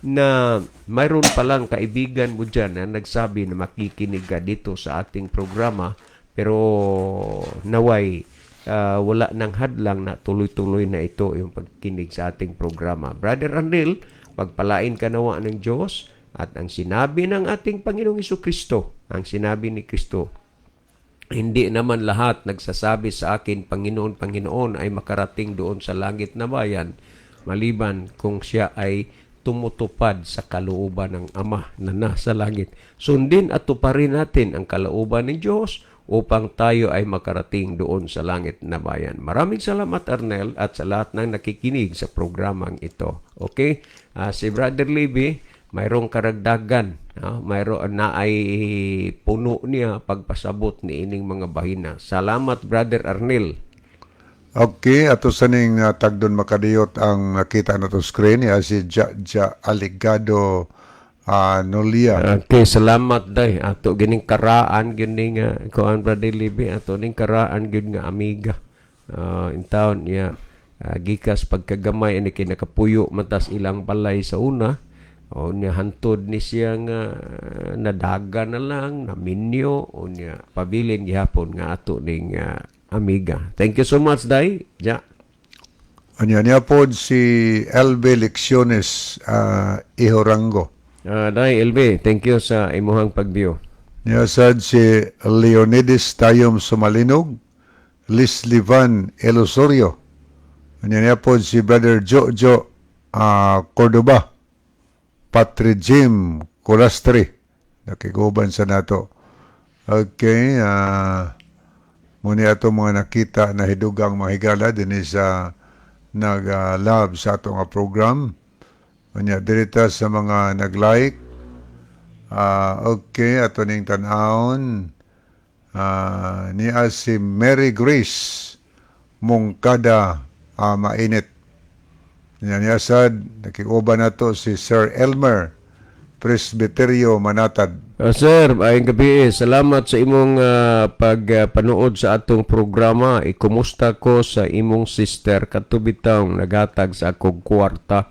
na mayroon palang kaibigan mo dyan na nagsabi na makikinig ka dito sa ating programa, pero naway wala nang hadlang na tuloy-tuloy na ito yung pagkinig sa ating programa. Brother Arnel, pagpalain ka nawa ng Diyos at ang sinabi ng ating Panginoong Kristo, ang sinabi ni Kristo, "Hindi naman lahat nagsasabi sa akin, 'Panginoon, Panginoon,' ay makarating doon sa langit na bayan, maliban kung siya ay tumutupad sa kalooban ng Ama na nasa langit." Sundin at tuparin natin ang kalooban ng Diyos upang tayo ay makarating doon sa langit na bayan. Maraming salamat, Arnel, at sa lahat ng nakikinig sa programang ito. Okay? Si Brother Libby, Mayroong karagdagan, no? Mayroon na ay puno niya pagpasabot ni ining mga bahina. Salamat, Brother Arnel. Okay, ato sa ning tagdon makadiyot ang nakita na to screen ya si Ja Ja Aligado Nolia. Okay, salamat day. Ato gining karaan gyud nga kuan, Brother Libby, ato ning karaan gyud nga amiga. In town ya gikas pagkagamay ini kay nakapuyo man tas ilang balay sa una. O niya hantod ni siya nga nadaga na lang, naminyo, o niya pabilin gihapon nga ato ning amiga. Thank you so much, day. Ja. Anya niya pod si LB Lecciones Ihorango. Day LB, thank you sa imuhang pag-view. Niya sad si Leonides Tayom Sumalinog, Leslie Van Elosorio. Anya niya pod si Brother Jojo Cordoba, Patri Jim Colastri. Nakiguban sa nato. Okay, muni ato mga nakita na hidugang mga higala dinhi sa nag-love sa ato nga program. Unya dirita sa mga nag-like. Okay, ato ning tan-awon. Niya si Mary Grace Mungkada Mainit. Niya niya sad nakiguban nato si Sir Elmer Presbiterio Manatad. Sir, ayong gabi eh. Salamat sa imong pagpanood sa atong programa. Ikumusta ko sa imong sister katubitang nagatag sa akong kwarta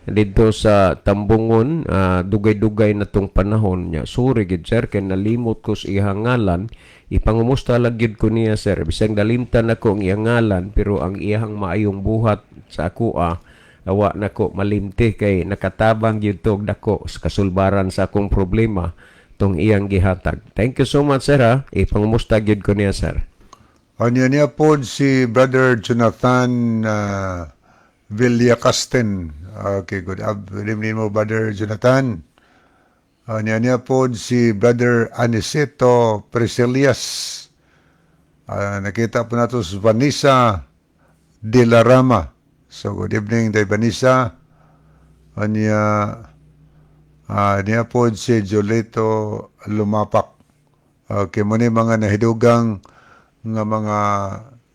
dito sa Tambungon, dugay-dugay na tong panahon niya. Sorry gid, sir, kay nalimot ko sa iyang ngalan. Ipangumusta lang gyud ko niya, sir. Bisag nalimtan nako ang iyang ngalan, pero ang iyang maayong buhat sa akoa awa nako malimti kay nakatabang gyud to og dako sa kasulbaran sa akong problema tong iyang gihatag. Thank you so much, sir, ha. Ipangumusta gyud ko niya, sir. Anya niya po si Brother Jonathan Villacasten. Okay, good evening mo, Brother Jonathan. Anya niya po si Brother Aniceto Priscilias. Nakita po nato si Vanessa De La Rama. So, good evening, Day Vanessa. Anya, niya po si Jolito Lumapak. Okay, muna yung mga nahidugang nga mga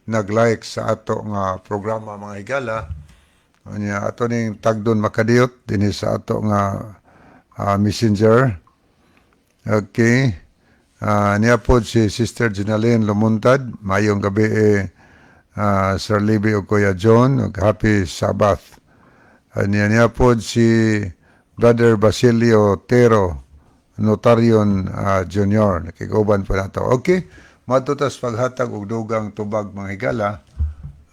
nag-like sa ato nga programa, mga higala. Anya ato ning tagdon makadiyot dinhi sa ato nga messenger. Okay. Niya po si Sister Ginaline Lumuntad. Mayong gabi eh, Sir Libby o Kuya John. Ug happy Sabbath. Niya niya po si Brother Basilio Tero Notarion Jr. Nakiguban po nato. Okay. Matutas paghatag og dugang tubag, mga higala.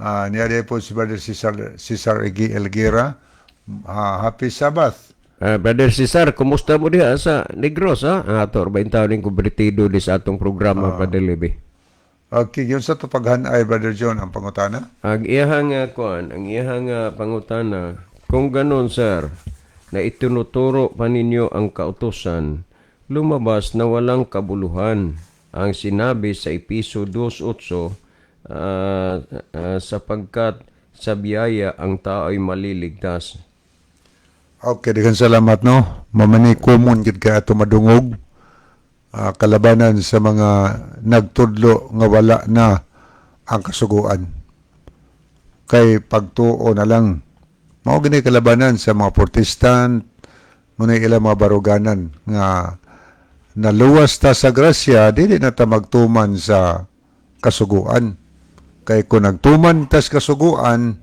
Niya diay po si Brother Cesar, Cesar Elguera. Happy Sabbath. Brother Cesar, kumusta mo diha sa Negros, ha? Ato ba taon ning kumbretido di sa atong programa, Brother Libby. Okay, yun sa to paghanay, Brother John, ang pangutana. Ang iyahang kuan, ang iyahang pangutana, kung ganon, sir, na itinuturo pa ninyo ang kautusan, lumabas na walang kabuluhan ang sinabi sa Episo 2.8 sapagkat sa biyaya ang tao ay maliligtas. Okay, daghang salamat, no. Mamani common gid kay ato madungog kalabanan sa mga nagtudlo nga wala na ang kasuguan. Kay pagtuo na lang. Mao gini kalabanan sa mga Protestant, muna ilang mga baruganan nga naluwas ta sa grasya, dili na ta magtuman sa kasuguan. Kay kung nagtuman tas kasuguan,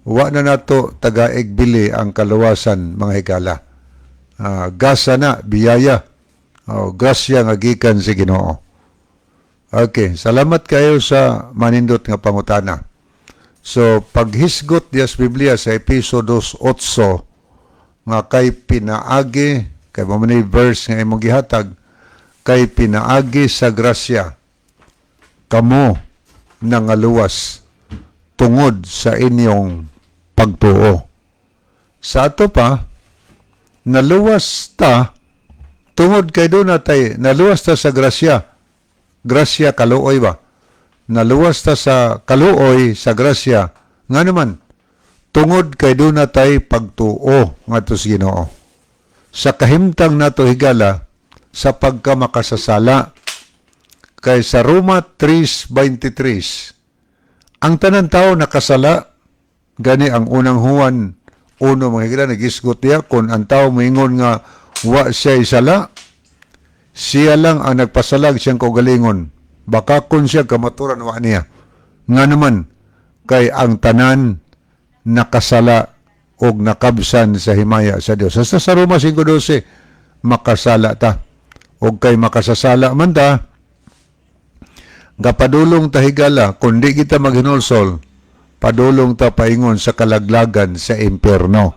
wa na nato tagaig bili ang kaluwasan, mga higala. Gasa na, biyaya. Oh, grasya nga gikan sa Ginoo. Okay, salamat kayo sa manindot nga pangutana. So, paghisgot dias Biblia sa Episo 2.8 nga kay pinaagi, kay mo man verse nga imong gihatag, kay pinaagi sa grasya kamo nangaluwas tungod sa inyong pagtuo. Sa ato pa, naluwas ta tungod kay doon natay, naluwas ta sa grasya. Grasya kaluoy ba? Naluwas ta sa kaluoy sa grasya. Nga naman, tungod kay doon natay pagtuo ngadto sa Ginoo. Sa kahimtang nato, higala, sa pagkamakasasala. Kay sa Roma 3:23, ang tanan tao nakasala. Gani ang Unang Juan 1, mga higala, nagisgot niya, kung ang tao moingon nga wa siya sala, siya lang ang nagpasalag siyang kaugalingon. Baka kung siya kamaturan wa niya. Nga naman, kay ang tanan nakasala og nakabsan sa himaya sa Dios. Hasta sa Roma 5:12, makasala ta. Og kay makasasala man ta, gapadulong ta, higala, kung di kita maghinulsol, padulong ta paingon sa kalaglagan sa impyerno.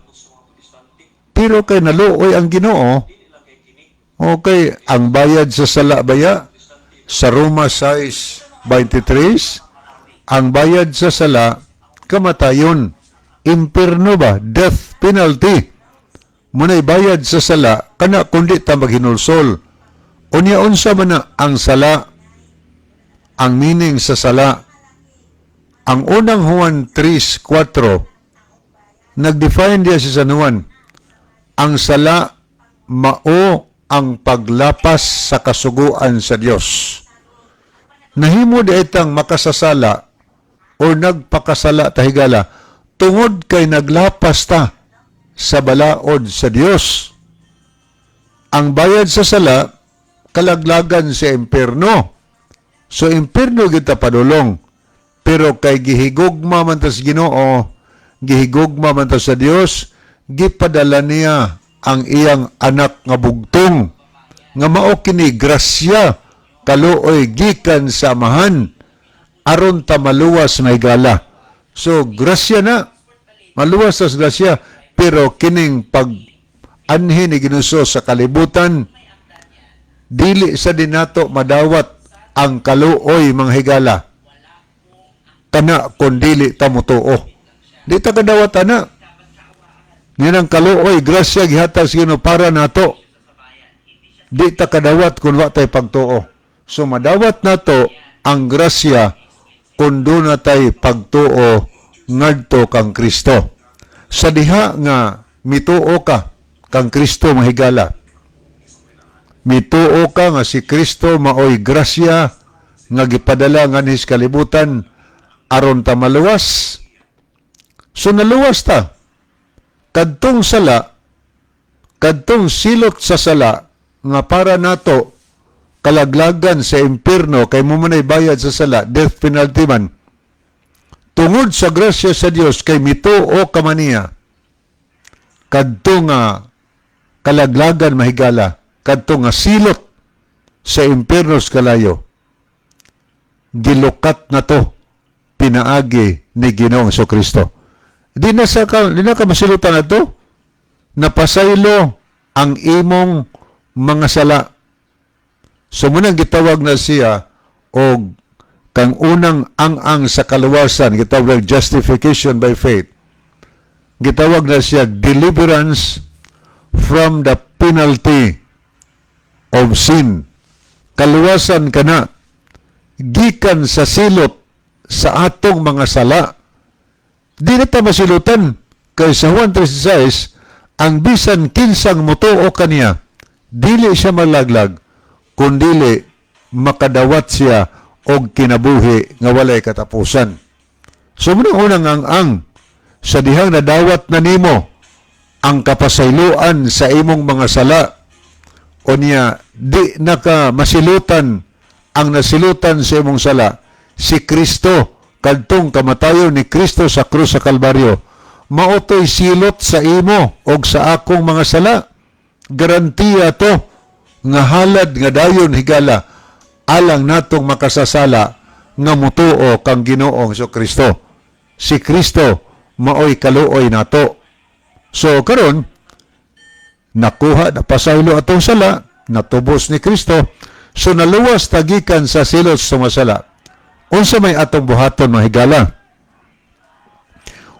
Pero kay naluoy ang Ginoo, okay, ang bayad sa sala baya, sa Roma 6:23, ang bayad sa sala, kamatayon. Impierno ba? Death penalty. Muna'y bayad sa sala, kana kundi ta maghinulsol. Unya unsa man na ang sala? Ang meaning sa sala. Ang Unang Juan 3:4, nag-define diya si San Juan, ang sala mao ang paglapas sa kasuguan sa Dios. Nahimo di itang makasasala o nagpakasala ta, higala, tungod kay naglapas ta sa balaod sa Dios. Ang bayad sa sala, kalaglagan sa impierno. So impierno kita padulong. Pero kay gihigugma man ta sa Ginoo, gihigugma man ta sa Dios, gipadala niya ang iyang anak nga bugtong nga mao kini grasya, kaluoy gikan sa Amahan aron ta maluwas na, higala. So grasya na, maluwas sa grasya, pero kining pag anhi ni Ginoo sa kalibutan, dili sa dinato madawat ang kaluoy, mga higala, kana kung dili ta motuo. Di ta kadawat ana. Ninang kaluoy, grasya gihatag sa Ginoo para nato. Di ta kadawat kung wa tay pagtuo. So madawat nato ang grasya kung duna tay pagtuo ngadto kang Kristo. Sa diha nga mituo ka kang Kristo, mahigala, mituo ka nga si Kristo maoy grasya nga gipadala nganhi sa kalibutan aron ta maluwas. So naluwas ta. Kadtong sala, kadtong silot sa sala nga para nato kalaglagan sa impierno kay mao manay bayad sa sala, death penalty man. Tungod sa grasya sa Dios kay mituo ka man niya, kadto nga kalaglagan, mahigala, kadto nga silot sa impierno sa kalayo, gilukat na to pinaagi ni Ginoong Kristo. Di na ka masilutan na to. Napasaylo ang imong mga sala. So munang gitawag na siya og kang unang ang-ang sa kaluwasan, gitawag justification by faith. Gitawag na siya deliverance from the penalty of sin. Kaluwasan ka na gikan sa silot sa atong mga sala. Di na ta masilutan kay sa Juan 3:16, ang bisan kinsang mutuo kaniya, dili siya malaglag, kundili makadawat siya og kinabuhi nga walay katapusan. So muna unang ang sa dihang nadawat na nimo ang kapasayloan sa imong mga sala, unya di naka masilutan ang nasilutan sa imong sala si Kristo, kadtong kamatayon ni Kristo sa krus sa Kalbaryo, mao to'y silot sa imo og sa akong mga sala. Garantiya to nga halad nga dayon, higala, alang natong makasasala nga mutuo kang Ginoong Kristo. Si Kristo maoy kaluoy nato. So karon nakuha, napasaylo atong sala, natubos ni Kristo, so naluwas ta gikan sa silot sa mga sala. Unsa may atong buhaton, mahigala,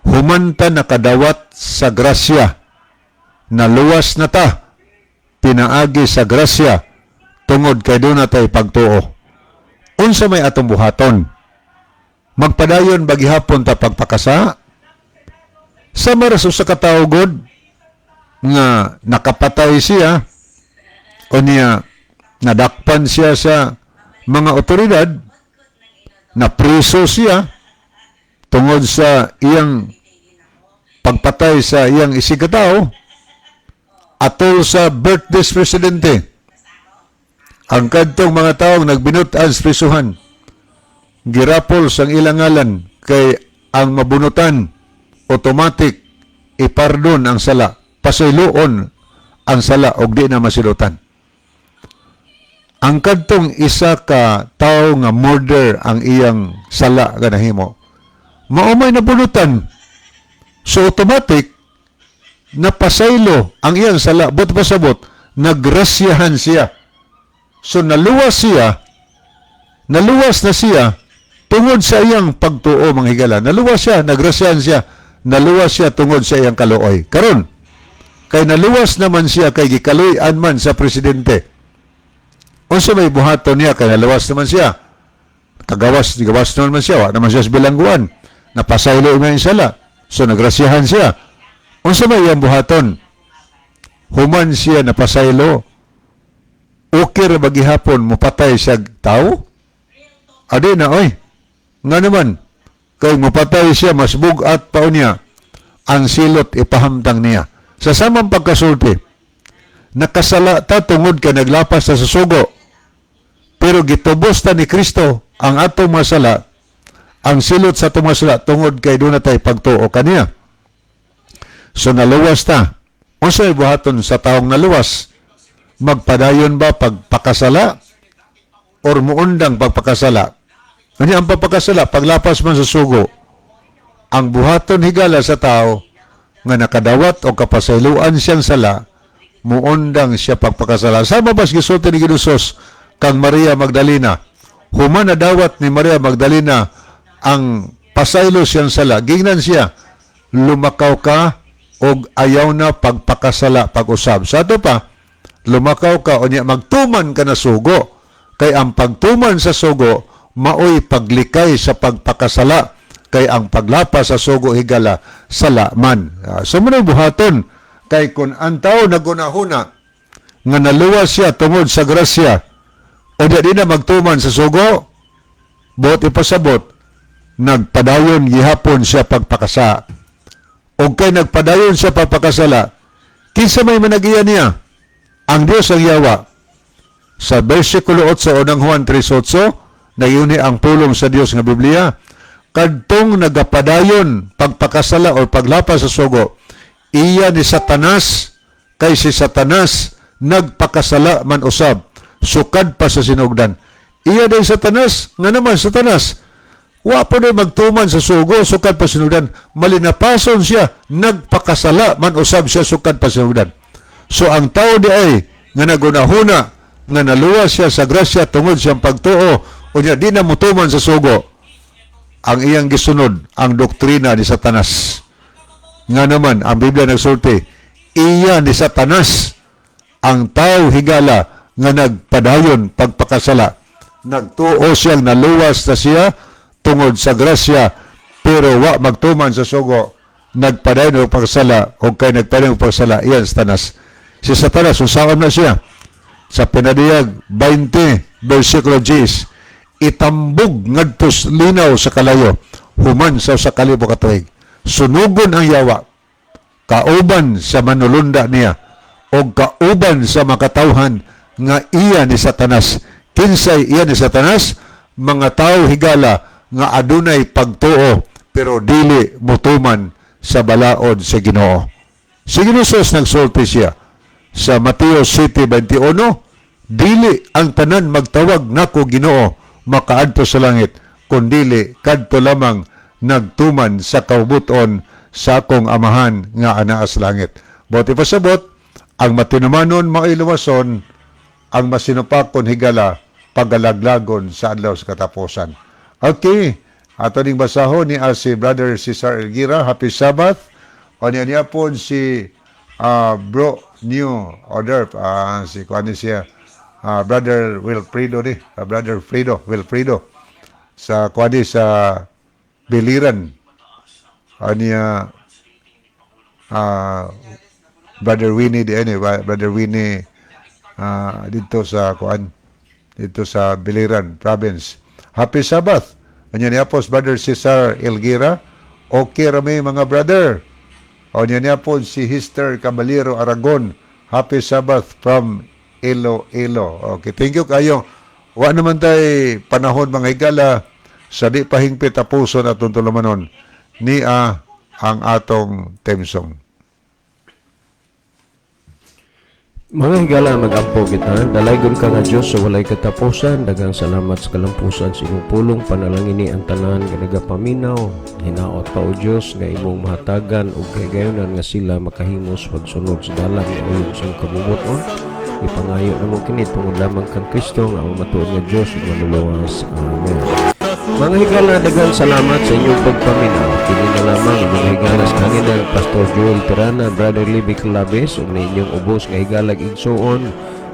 human ta nakadawat sa grasya? Naluwas na ta pinaagi sa grasya tungod kay duna tay pagtuo. Unsa may atong buhaton? Magpadayon ba gihapon ta pagpakasa? Sama ra sa katawo gud. Nga nakapatay siya o niya nadakpan siya sa mga otoridad, napriso siya tungod sa iyang pagpatay sa iyang isigkatao, atol sa birthday sa presidente. Ang kadtong mga taong nagbinut-an sa prisuhan, girapol sang ilang ngalan kay ang mabunutan automatic ipardon ang sala, pasayloon ang sala og di na masilutan. Ang kadtong isa ka tawo nga murder ang iyang sala nga nahimo, mao may nabunutan. So automatic napasaylo ang iyang sala, but pasabot nagrasyahan siya. So naluwas siya, naluwas na siya tungod sa iyang pagtuo, mga higala. Naluwas siya, nagrasyahan siya, naluwas siya tungod sa iyang kaluoy. Karon, kay naluwas naman siya kay gikaluy-an man sa presidente. Unsa may buhaton niya kay naluwas naman siya? Kagawas, gawas naman siya, wa naman siya sa bilangguan. Napasaylo nga yung sala. So nagrasyahan siya. Unsa may iyang buhaton? Human siya napasaylo, okay ra ba gihapon mopatay siya tao? Adi na oy. Nga naman, kay mopatay siya, mas bugat pa niya ang silot ipahamtang niya. Sa samang pagkasulti, nakasala ta tungod kay naglapas ta sa sugo. Pero gitubos ta ni Kristo ang atong mga sala, ang silot sa atong mga sala tungod kay duna tay pagtuo kaniya. So naluwas ta. Unsay buhaton sa taong naluwas? Magpadayon ba pagpakasala or muundang pagpakasala? Ano ang pagpakasala? Paglapas man sa sugo. Ang buhaton, higala, sa tao nga nakadawat o kapasayloan siyang sala, muundang siya pagpakasala. Sama bas gisulti ni Ginoo kang Maria Magdalena. Human nadawat ni Maria Magdalena ang pasaylo siyang sala, gingnan siya, "Lumakaw ka og ayaw na pagpakasala pag-usab." Sa ato pa, lumakaw ka o niya magtuman ka na sugo. Kay ang pagtuman sa sugo, maoy paglikay sa pagpakasala. Kay ang paglapas sa sugo, higala, sala man. So mao buhaton, kay kung ang tao nagunahuna nga naluwas siya tungod sa grasya, o di na magtuman sa sugo, buot ipasabot, nagpadayon gihapon siya pagpakasa. O kay nagpadayon siya pagpakasala, kinsa may managiya niya? Ang Diyos, ang yawa? Sa versikulo 8, unang Juan 3.8, nayuni ang pulong sa Dios nga Biblia, kadtong nagapadayon pagpakasala o paglapas sa sugo, iya ni Satanas, kay si Satanas nagpakasala man usab, sukad pa sa sinugdan. Iya din Satanas, nga naman Satanas, wa po na magtuman sa sugo, sukad pa sinugdan. Malinapason siya, nagpakasala man usab siya sukad pa sinugdan. So ang tao di ay nga nagunahuna nga naluwas siya sa grasya tungod siyang pagtuo, unya di na mutuman sa sugo, ang iyang gisunod ang doktrina ni Satanas. Nga naman ang Biblia nagsulti, iya ni Satanas ang tao, higala, nga nagpadayon pagpakasala. Nagtuo siyang naluwas na siya tungod sa grasya pero wa magtuman sa sugo, nagpadayon og pagkasala, o kay nagpadayon og pagkasala, iyan Satanas. Si Satanas, unsaon na siya? Sa Pinadiyag 20, versikulo 10, itambog ngadto sa linaw sa kalayo human sa 1000 ka tuig. Sunugon ang yawa kauban sa manulunda niya o kauban sa makatawhan nga iya ni Satanas. Kinsay iya ni Satanas? Mga tao, higala, nga adunay pagtuo pero dili mutuman sa balaod sa Ginoo. Si Ginoo Jesus, nagsulti siya sa Mateo 7:21, "Dili ang tanan magtawag nako Ginoo makaadto sa langit, kundili kadto lamang nagtuman sa kaubuton sa akong Amahan nga anaa sa langit." Buot ipasabot, ang matinumanon mao'y luwason, ang masinupakon, higala, pagalaglagon sa adlaw sa katapusan. Okay, ato ning basahon ni si Brother Cesar Elgira, happy Sabbath. O niya niya po si Bro New Order, si kuan ni siya, Brother Wilfredo ni, Brother Fredo, Wilfredo, sa kuan ni sa Biliran. Niya, Brother Winnie di ani, Brother Winnie dito sa kuan, dito sa Biliran Province. Happy Sabbath. Anya niya po Brother Cesar Elgira. Okay rami, mga brother. O niya niya po si Hister Caballero Aragon. Happy Sabbath from Iloilo. Okay, thank you kayo. Wa naman tay panahon, mga higala, sa di pa hingpit tapuson atong tulumanon niya ang atong theme song. Mga higala, mag-ampo kita. Dalaygon ka nga Diyos sa walay katapusan. Daghang salamat sa kalampusan sa imong pulong. Panalangini ang tanan nga nagapaminaw. Hinaot pa, o Diyos, nga imong mahatagan og kahigayonan nga sila makahimos pagsunod sa dalan nga ayon sa imong kabubut-on. Ipangayo namo kini tungod lamang kang Kristo nga ang matuod nga Diyos ug Manluluwas. Amen. Mga higala, daghang salamat sa inyong pagpaminaw. Kini na lamang ang mga higala sa kanina, Pastor Joel Tirana, Brother Libby Claves, ug ninyong ubos nga higalag igsuon,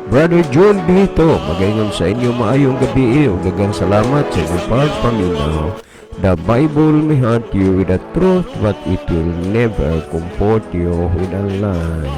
Brother John Bito. Magaingon sa inyo maayong gabi ug daghang salamat sa inyong pagpaminaw. The Bible may hurt you with the truth, but it will never comfort you with a lie.